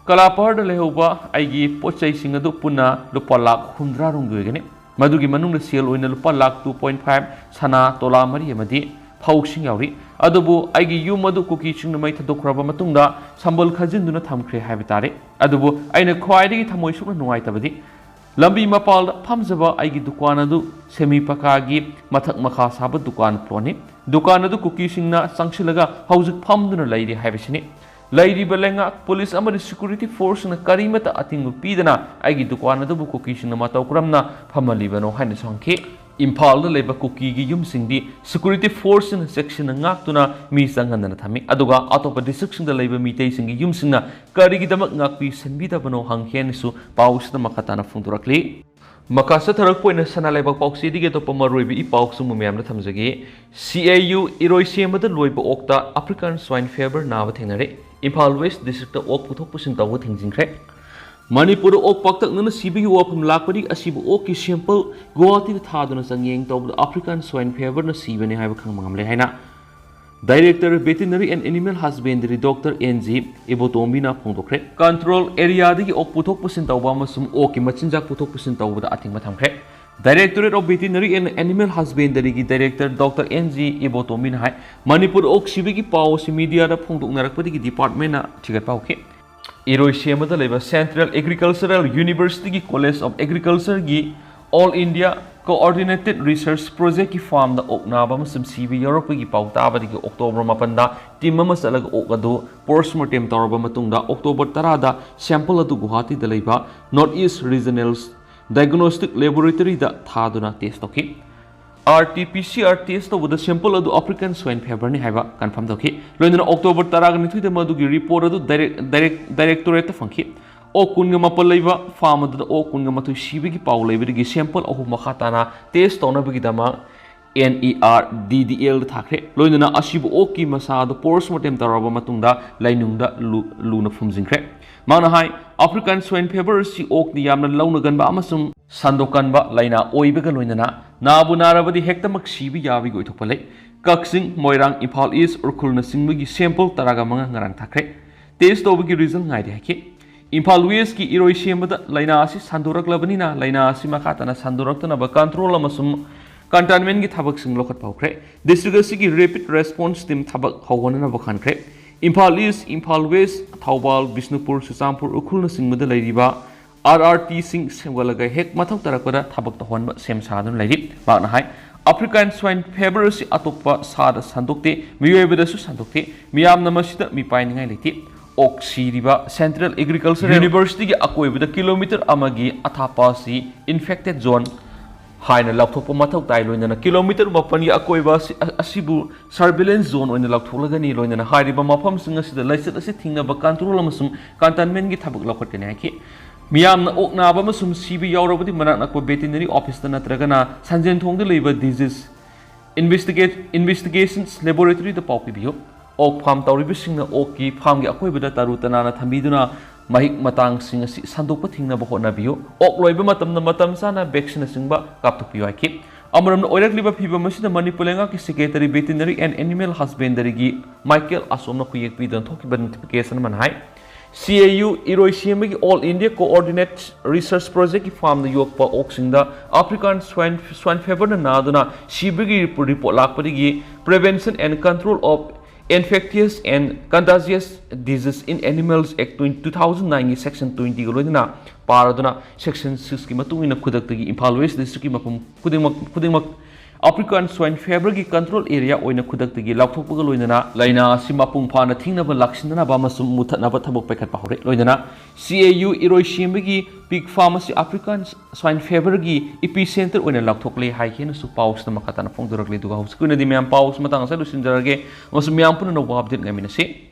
"ꯀꯂꯥꯄꯍꯔꯗ ꯂꯩꯍꯧꯕ ꯑꯩꯒꯤ ꯄꯣꯠ ꯆꯩꯁꯤꯡ ꯑꯗꯨ ꯄꯨꯟꯅ ꯂꯨꯄꯥ ꯂꯥꯈ ꯍꯨꯝꯗ꯭ꯔꯥ ꯔꯣꯝꯒꯤ ꯑꯣꯏꯒꯅꯤ꯫ ꯃꯗꯨꯒꯤ ꯃꯅꯨꯡꯗ ꯁꯦꯜ ꯑꯣꯏꯅ ꯂꯨꯄꯥ ꯂꯥꯈ two point five, ꯁꯅꯥ ꯇꯣꯂꯥ ꯃꯔꯤ ꯑꯃꯗꯤ ꯐꯧꯁꯤꯡ ꯌꯥꯎꯔꯤ꯫ ꯑꯗꯨꯕꯨ ꯑꯩꯒꯤ ꯌꯨꯝ ꯑꯗꯨ ꯀꯨꯀꯤꯁꯤꯡꯅ ꯃꯩ ꯊꯥꯗꯣꯛꯈ꯭ꯔꯕ ꯃꯇꯨꯡꯗ ꯁꯝꯕꯜ ꯈꯥꯖꯤꯟꯗꯨꯅ ꯊꯝꯈ꯭ꯔꯦ ꯍꯥꯏꯕ ꯇꯥꯔꯦ꯫ ꯑꯗꯨꯕꯨ ꯑꯩꯅ ꯈ꯭ꯋꯥꯏꯗꯒꯤ ꯊꯃꯣꯏ ꯁꯣꯛꯅ ꯅꯨꯡꯉꯥꯏꯇꯕꯗꯤ ꯂꯝꯕꯤ ꯃꯄꯥꯜꯗ ꯐꯝꯖꯕ ꯑꯩꯒꯤ ꯗꯨꯀꯥꯟ ꯑꯗꯨ ꯁꯦꯃꯤ ꯄꯀꯥꯒꯤ ꯃꯊꯛ ꯃꯈꯥ ꯁꯥꯕ ꯗꯨꯀꯥꯟ ꯄ꯭ꯂꯣꯠꯅꯤ꯫ ꯗꯨꯀꯥꯟ ꯑꯗꯨ ꯀꯨꯀꯤꯁꯤꯡꯅ ꯆꯪꯁꯤꯜꯂꯒ ꯍꯧꯖꯤꯛ ꯐꯝꯗꯨꯅ ꯂꯩꯔꯤ ꯍꯥꯏꯕꯁꯤꯅꯤ꯫ ꯂꯩꯔꯤꯕ ꯂꯩꯉꯥꯛ, ꯄꯨꯂꯤꯁ ꯑꯃꯗꯤ ꯁꯦꯀ꯭ꯌꯨꯔꯤꯇꯤ ꯐꯣꯔꯁꯁꯤꯡꯅ ꯀꯔꯤꯃꯠꯇ ꯑꯊꯤꯡꯕ ꯄꯤꯗꯅ ꯑꯩꯒꯤ ꯗꯨꯀꯥꯟ ꯑꯗꯨꯕꯨ ꯀꯨꯀꯤꯁꯤꯡꯅ ꯃꯇꯧ ꯀꯔꯝꯅ ꯐꯝꯍꯜꯂꯤꯕꯅꯣ?" ꯍꯥꯏꯅꯁꯨ ꯍꯪꯈꯤ꯫ ꯏꯝꯐꯥꯜꯗ ꯂꯩꯕ ꯀꯨꯀꯤꯒꯤ ꯌꯨꯝꯁꯤꯡꯗꯤ ꯁꯦꯀ꯭ꯌꯨꯔꯤꯇꯤ ꯐꯣꯔꯁꯁꯤꯡꯅ ꯆꯦꯛꯁꯤꯟꯅ ꯉꯥꯛꯇꯨꯅ ꯃꯤ ꯆꯪꯍꯟꯗꯅ ꯊꯝꯃꯤ, ꯑꯗꯨꯒ ꯑꯇꯣꯞꯄ ꯗꯤꯁꯇ꯭ꯔꯤꯛꯁꯤꯡꯗ ꯂꯩꯕ ꯃꯤꯇꯩꯁꯤꯡꯒꯤ ꯌꯨꯝꯁꯤꯡꯅ ꯀꯔꯤꯒꯤꯗꯃꯛ ꯉꯥꯛꯄꯤ ꯁꯦꯟꯕꯤꯗꯕꯅꯣ ꯍꯪꯒꯦ ꯍꯥꯏꯅꯁꯨ ꯄꯥꯎꯁꯤꯗ ꯃꯈꯥ ꯇꯥꯅ ꯐꯣꯡꯗꯣꯔꯛꯂꯤ꯫ ꯃꯈꯥ ꯆꯠꯊꯔꯛꯄ ꯑꯣꯏꯅ ꯁꯅꯥ ꯂꯩꯕꯥꯛ ꯄꯥꯎꯆꯦꯗꯒꯤ ꯑꯇꯣꯞꯄ ꯃꯔꯨꯑꯣꯏꯕ ꯏ ꯄꯥꯎꯁꯨ ꯃꯌꯥꯝꯗ ꯊꯝꯖꯒꯦ꯫ ꯁꯤ ꯑꯦ ꯌꯨ ꯏꯔꯣꯏꯁꯦꯝꯕꯗ ꯂꯣꯏꯕ ꯑꯣꯛꯇ ꯑꯐ꯭ꯔꯤꯀꯥꯟ ꯁ꯭ꯋꯥꯏꯟ ꯐꯤꯚꯔ ꯅꯥꯕ ꯊꯦꯡꯅꯔꯦ꯫ ꯏꯝꯐꯥꯜ ꯋꯦꯁ ꯗꯤꯁꯇ꯭ꯔꯤꯛꯇ ꯑꯣꯛ ꯄꯨꯊꯣꯛ ꯄꯨꯁꯤꯟ ꯇꯧꯕ ꯊꯤꯡꯖꯤꯟꯈ꯭ꯔꯦ꯫ ꯃꯅꯤꯄꯨꯔꯗ ꯑꯣꯛ ꯄꯥꯛꯇꯛꯅꯅ ꯁꯤꯕꯒꯤ ꯋꯥꯐꯝ ꯂꯥꯛꯄꯗꯒꯤ ꯑꯁꯤꯕ ꯑꯣꯛꯀꯤ ꯁꯦꯝꯄꯜ ꯒꯨꯋꯥꯍꯥꯇꯤꯗ ꯊꯥꯗꯨꯅ ꯆꯥꯡꯌꯦꯡ ꯇꯧꯕꯗ ꯑꯐ꯭ꯔꯤꯀꯥꯟ ꯁ꯭ꯋꯥꯏꯟ ꯐꯤꯚꯔꯅ ꯁꯤꯕꯅꯤ ꯍꯥꯏꯕ ꯈꯪꯕ ꯉꯝꯂꯦ ꯍꯥꯏꯅ Director Veterinary and Animal Husbandry Doctor N G Ibotombiꯅ ꯐꯣꯡꯗꯣꯛꯈ꯭ꯔꯦ꯫ Control areaꯗꯒꯤ ꯑꯣꯛ ꯄꯨꯊꯣꯛ ꯄꯨꯁꯤꯟ ꯇꯧꯕ ꯑꯃꯁꯨꯡ ꯑꯣꯛꯀꯤ ꯃꯆꯤꯟꯖꯥꯛ ꯄꯨꯊꯣꯛ ꯄꯨꯁꯤꯟ ꯇꯧꯕꯗ ꯑꯊꯤꯡꯕ ꯊꯝꯈ꯭ꯔꯦ꯫ Directorate of Veterinary and Animal Husbandryꯒꯤ Director Doctor N G Ibotombiꯅ ꯍꯥꯏ, ꯃꯅꯤꯄꯨꯔ ꯑꯣꯛ ꯁꯤꯕꯒꯤ ꯄꯥꯎ ꯑꯁꯤ mediaꯗ ꯐꯣꯡꯗꯣꯛꯅꯔꯛꯄꯗꯒꯤ departmentꯅ ꯊꯤꯒꯠꯄ ꯍꯧꯈꯤ꯫ ꯏꯔꯣꯏꯁꯦꯝꯕꯗ ꯂꯩꯕ Central Agricultural Universityꯒꯤ College of Agricultureꯒꯤ All India Coordinated Research Projectꯀꯤ farmꯗ ꯑꯣꯛ ꯅꯥꯕ ꯑꯃꯁꯨꯡ ꯁꯤꯕ ꯌꯥꯎꯔꯛꯄꯒꯤ ꯄꯥꯎ ꯇꯥꯕꯗꯒꯤ October ꯃꯥꯄꯟꯗ team ꯑꯃ ꯆꯠꯂꯒ ꯑꯣꯛ ꯑꯗꯨ post mortem ꯇꯧꯔꯕ ꯃꯇꯨꯡꯗ October ꯇꯔꯥꯗ sample ꯑꯗꯨ ꯒꯨꯋꯥꯍꯥꯇꯤꯗ ꯂꯩꯕ North East Regional Diagnostic Laboratoryꯗ ꯊꯥꯗꯨꯅ test ꯇꯧꯈꯤ꯫ RT-PCR test ꯇꯧꯕꯗ sample ꯑꯗꯨ African Swine Feverꯅꯤ ꯍꯥꯏꯕ confirm ꯇꯧꯈꯤ꯫ ꯂꯣꯏꯅꯅ October ꯇꯔꯥꯒ ꯅꯤꯊꯣꯏꯗ ꯃꯗꯨꯒꯤ report ꯑꯗꯨ direct, direct, Directorateꯇ ꯐꯪꯈꯤ꯫ ꯑꯣꯛ ꯀꯨꯟꯒ ꯃꯥꯄꯟ ꯂꯩꯕ farm ꯑꯗꯨꯗ ꯑꯣꯛ ꯀꯨꯟꯒ ꯃꯥꯊꯣꯏ ꯁꯤꯕꯒꯤ ꯄꯥꯎ ꯂꯩꯕꯗꯒꯤ sample ꯑꯍꯨꯝ ꯃꯈꯥ ꯇꯥꯅ test ꯇꯧꯅꯕꯒꯤꯗꯃꯛ NERDDLꯗ ꯊꯥꯈ꯭ꯔꯦ꯫ ꯂꯣꯏꯅꯅ ꯑꯁꯤꯕ ꯑꯣꯛꯀꯤ ꯃꯁꯥ ꯑꯗꯨ post mortem ꯇꯧꯔꯕ ꯃꯇꯨꯡꯗ ꯂꯩꯅꯨꯡꯗ ꯂꯨ-, ꯂꯨꯅ ꯐꯨꯝꯖꯤꯟꯈ꯭ꯔꯦ꯫ ꯃꯥꯅ ꯍꯥꯏ, African Swine Fever ꯑꯁꯤ ꯑꯣꯛꯅ ꯌꯥꯝꯅ ꯂꯧꯅꯒꯟꯕ ꯑꯃꯁꯨꯡ ꯁꯟꯗꯣꯛꯀꯟꯕ ꯂꯥꯏꯅꯥ ꯑꯣꯏꯕꯒ ꯂꯣꯏꯅꯅ ꯅꯥꯕꯨ ꯅꯥꯔꯕꯗꯤ ꯍꯦꯛꯇꯃꯛ ꯁꯤꯕ ꯌꯥꯕꯒꯤ ꯑꯣꯏꯊꯣꯛꯄ ꯂꯩ꯫ ꯀꯛꯆꯤꯡ, ꯃꯣꯏꯔꯥꯡ, ꯏꯝꯐꯥꯜ East, ꯎꯈ꯭ꯔꯨꯜꯅꯆꯤꯡꯕꯒꯤ sample ꯇꯔꯥꯒ ꯃꯉꯥ ꯉꯔꯥꯡ ꯊꯥꯈ꯭ꯔꯦ꯫ Test ꯇꯧꯕꯒꯤ result ꯉꯥꯏꯔꯤ ꯍꯥꯏꯈꯤ꯫ ꯏꯝꯐꯥꯜ Westꯀꯤ ꯏꯔꯣꯏꯁꯦꯝꯕꯗ ꯂꯥꯏꯅꯥ ꯑꯁꯤ ꯁꯟꯗꯣꯔꯛꯂꯕꯅꯤꯅ ꯂꯥꯏꯅꯥ ꯑꯁꯤ ꯃꯈꯥ ꯇꯥꯅ ꯁꯟꯗꯣꯔꯛꯇꯅꯕ control ꯑꯃꯁꯨꯡ containmentꯀꯤ ꯊꯕꯛꯁꯤꯡ ꯂꯧꯈꯠꯄ ꯍꯧꯈ꯭ꯔꯦ꯫ District ꯑꯁꯤꯒꯤ Rapid Response Team ꯊꯕꯛ ꯍꯧꯍꯟꯅꯕ ꯈꯟꯈ꯭ꯔꯦ꯫ ꯏꯝꯐꯥꯜ East, ꯏꯝꯐꯥꯜ West, ꯊꯧꯕꯥꯜ, ꯕꯤꯁꯅꯨꯄꯨꯔ, ꯆꯨꯔꯆꯥꯟꯄꯨꯔ, ꯎꯈ꯭ꯔꯨꯜꯅꯆꯤꯡꯕꯗ ꯂꯩꯔꯤꯕ RRTꯁꯤꯡ ꯁꯦꯝꯒꯠꯂꯒ ꯍꯦꯛ ꯃꯊꯧ ꯇꯥꯔꯛꯄꯗ ꯊꯕꯛ ꯇꯧꯍꯟꯕ ꯁꯦꯝ ꯁꯥꯗꯨꯅ ꯂꯩꯔꯤ꯫ ꯃꯍꯥꯛꯅ ꯍꯥꯏ, African Swine Fever ꯑꯁꯤ ꯑꯇꯣꯞꯄ ꯁꯥꯗ ꯁꯟꯗꯣꯛꯇꯦ, ꯃꯤꯑꯣꯏꯕꯗꯁꯨ ꯁꯟꯗꯣꯛꯇꯦ, ꯃꯤꯌꯥꯝꯅ ꯃꯁꯤꯗ ꯃꯤꯄꯥꯏꯅꯤꯡꯉꯥꯏ ꯂꯩꯇꯦ꯫ ꯑꯣꯛ ꯁꯤꯔꯤꯕ Central Agricultural Universityꯒꯤ ꯑꯀꯣꯏꯕꯗ kilometre ꯑꯃꯒꯤ ꯑꯊꯥꯞꯄ ꯑꯁꯤ infected zone ꯍꯥꯏꯅ ꯂꯥꯎꯊꯣꯛꯄ ꯃꯊꯧ ꯇꯥꯏ, ꯂꯣꯏꯅꯅ kilometre ꯃꯥꯄꯟꯒꯤ ꯑꯀꯣꯏꯕ ꯑꯁꯤ, ꯑ-, ꯑꯁꯤꯕꯨ surveillance zone ꯑꯣꯏꯅ ꯂꯥꯎꯊꯣꯛꯂꯒꯅꯤ, ꯂꯣꯏꯅꯅ ꯍꯥꯏꯔꯤꯕ ꯃꯐꯝꯁꯤꯡ ꯑꯁꯤꯗ ꯂꯥꯏꯆꯠ ꯑꯁꯤ ꯊꯤꯡꯅꯕ control ꯑꯃꯁꯨꯡ containmentꯀꯤ ꯊꯕꯛ ꯂꯧꯈꯠꯀꯅꯤ ꯍꯥꯏꯈꯤ꯫ ꯃꯤꯌꯥꯝꯅ ꯑꯣꯛ ꯅꯥꯕ ꯑꯃꯁꯨꯡ ꯁꯤꯕ ꯌꯥꯎꯔꯕꯗꯤ ꯃꯅꯥꯛ ꯅꯛꯄ veterinary officeꯇ ꯅꯠꯇ꯭ꯔꯒꯅ ꯁꯟꯖꯦꯟꯊꯣꯡꯗ ꯂꯩꯕ Disease Investigate-, Investigations Laboratoryꯗ ꯄꯥꯎ ꯄꯤꯕꯤꯌꯨ꯫ ꯑꯣꯛ farm ꯇꯧꯔꯤꯕꯁꯤꯡꯅ ꯑꯣꯛꯀꯤ farmꯒꯤ ꯑꯀꯣꯏꯕꯗ ꯇꯔꯨ ꯇꯅꯥꯟꯅ ꯊꯝꯕꯤꯗꯨꯅ ꯃꯍꯤꯛ ꯃꯇꯥꯡꯁꯤꯡ ꯑꯁꯤ ꯁꯟꯗꯣꯛꯄ ꯊꯤꯡꯅꯕ ꯍꯣꯠꯅꯕꯤꯌꯨ꯫ ꯑꯣꯛ ꯂꯣꯏꯕ ꯃꯇꯝꯗ ꯃꯇꯝ ꯆꯥꯅ vaccine ꯅꯆꯤꯡꯕ ꯀꯥꯞꯊꯣꯛꯄꯤꯌꯨ ꯍꯥꯏꯈꯤ꯫ ꯑꯃꯔꯣꯝꯗ, ꯑꯣꯏꯔꯛꯂꯤꯕ ꯐꯤꯕꯝ ꯑꯁꯤꯗ ꯃꯅꯤꯄꯨꯔ ꯂꯩꯉꯥꯛꯀꯤ Secretary Veterinary and Animal Husbandryꯒꯤ ꯃꯥꯏꯀꯦꯜ ꯑꯁꯣꯝꯅ ꯈꯨꯌꯦꯛ ꯄꯤꯗꯨꯅ ꯊꯣꯛꯈꯤꯕ notification ꯑꯃꯅ ꯍꯥꯏ, C A U ꯏꯔꯣꯏꯁꯦꯝꯕꯒꯤ All India Coordinate Research Projectꯀꯤ farmꯗ ꯌꯣꯛꯄ ꯑꯣꯛꯁꯤꯡꯗ African Swine, Swine Feverꯅ ꯅꯥꯗꯨꯅ ꯁꯤꯕꯒꯤ report ꯂꯥꯛꯄꯗꯒꯤ Prevention and Control of Infectious and Contagious Disease in Animals Act two thousand nineꯒꯤ section twentyꯒ ꯂꯣꯏꯅꯅ ꯄꯥꯔꯗꯨꯅ section sixꯀꯤ ꯃꯇꯨꯡ ꯏꯟꯅ ꯈꯨꯗꯛꯇꯒꯤ ꯏꯝꯐꯥꯜ West Districtꯀꯤ ꯃꯐꯝ ꯈꯨꯗꯤꯡꯃꯛ ꯈꯨꯗꯤꯡꯃꯛ African Swine Feverꯒꯤ control area ꯑꯣꯏꯅ ꯈꯨꯗꯛꯇꯒꯤ ꯂꯥꯎꯊꯣꯛꯄꯒ ꯂꯣꯏꯅꯅ ꯂꯥꯏꯅꯥ ꯑꯁꯤ ꯃꯄꯨꯡ ꯐꯥꯅ ꯊꯤꯡꯅꯕ, ꯂꯥꯛꯁꯤꯟꯗꯅꯕ ꯑꯃꯁꯨꯡ ꯃꯨꯊꯠꯅꯕ ꯊꯕꯛ ꯄꯥꯏꯈꯠꯄ ꯍꯧꯔꯦ꯫ ꯂꯣꯏꯅꯅ C A U ꯏꯔꯣꯏꯁꯦꯝꯕꯒꯤ pig farm ꯑꯁꯤ African Swine Feverꯒꯤ epicenter ꯑꯣꯏꯅ ꯂꯥꯎꯊꯣꯛꯂꯦ ꯍꯥꯏꯈꯤꯅꯁꯨ ꯄꯥꯎꯁꯤꯗ ꯃꯈꯥ ꯇꯥꯅ ꯐꯣꯡꯗꯣꯔꯛꯂꯤ꯫ ꯑꯗꯨꯒ ꯍꯧꯖꯤꯛꯀꯤ ꯑꯣꯏꯅꯗꯤ ꯃꯌꯥꯝ ꯄꯥꯎꯁꯤ ꯃꯇꯥꯡ ꯑꯁꯤꯗ ꯂꯣꯏꯁꯤꯟꯖꯔꯒꯦ ꯑꯃꯁꯨꯡ ꯃꯌꯥꯝ ꯄꯨꯝꯅ ꯑꯅꯧꯕ update ꯉꯥꯏꯃꯤꯟꯅꯁꯤ꯫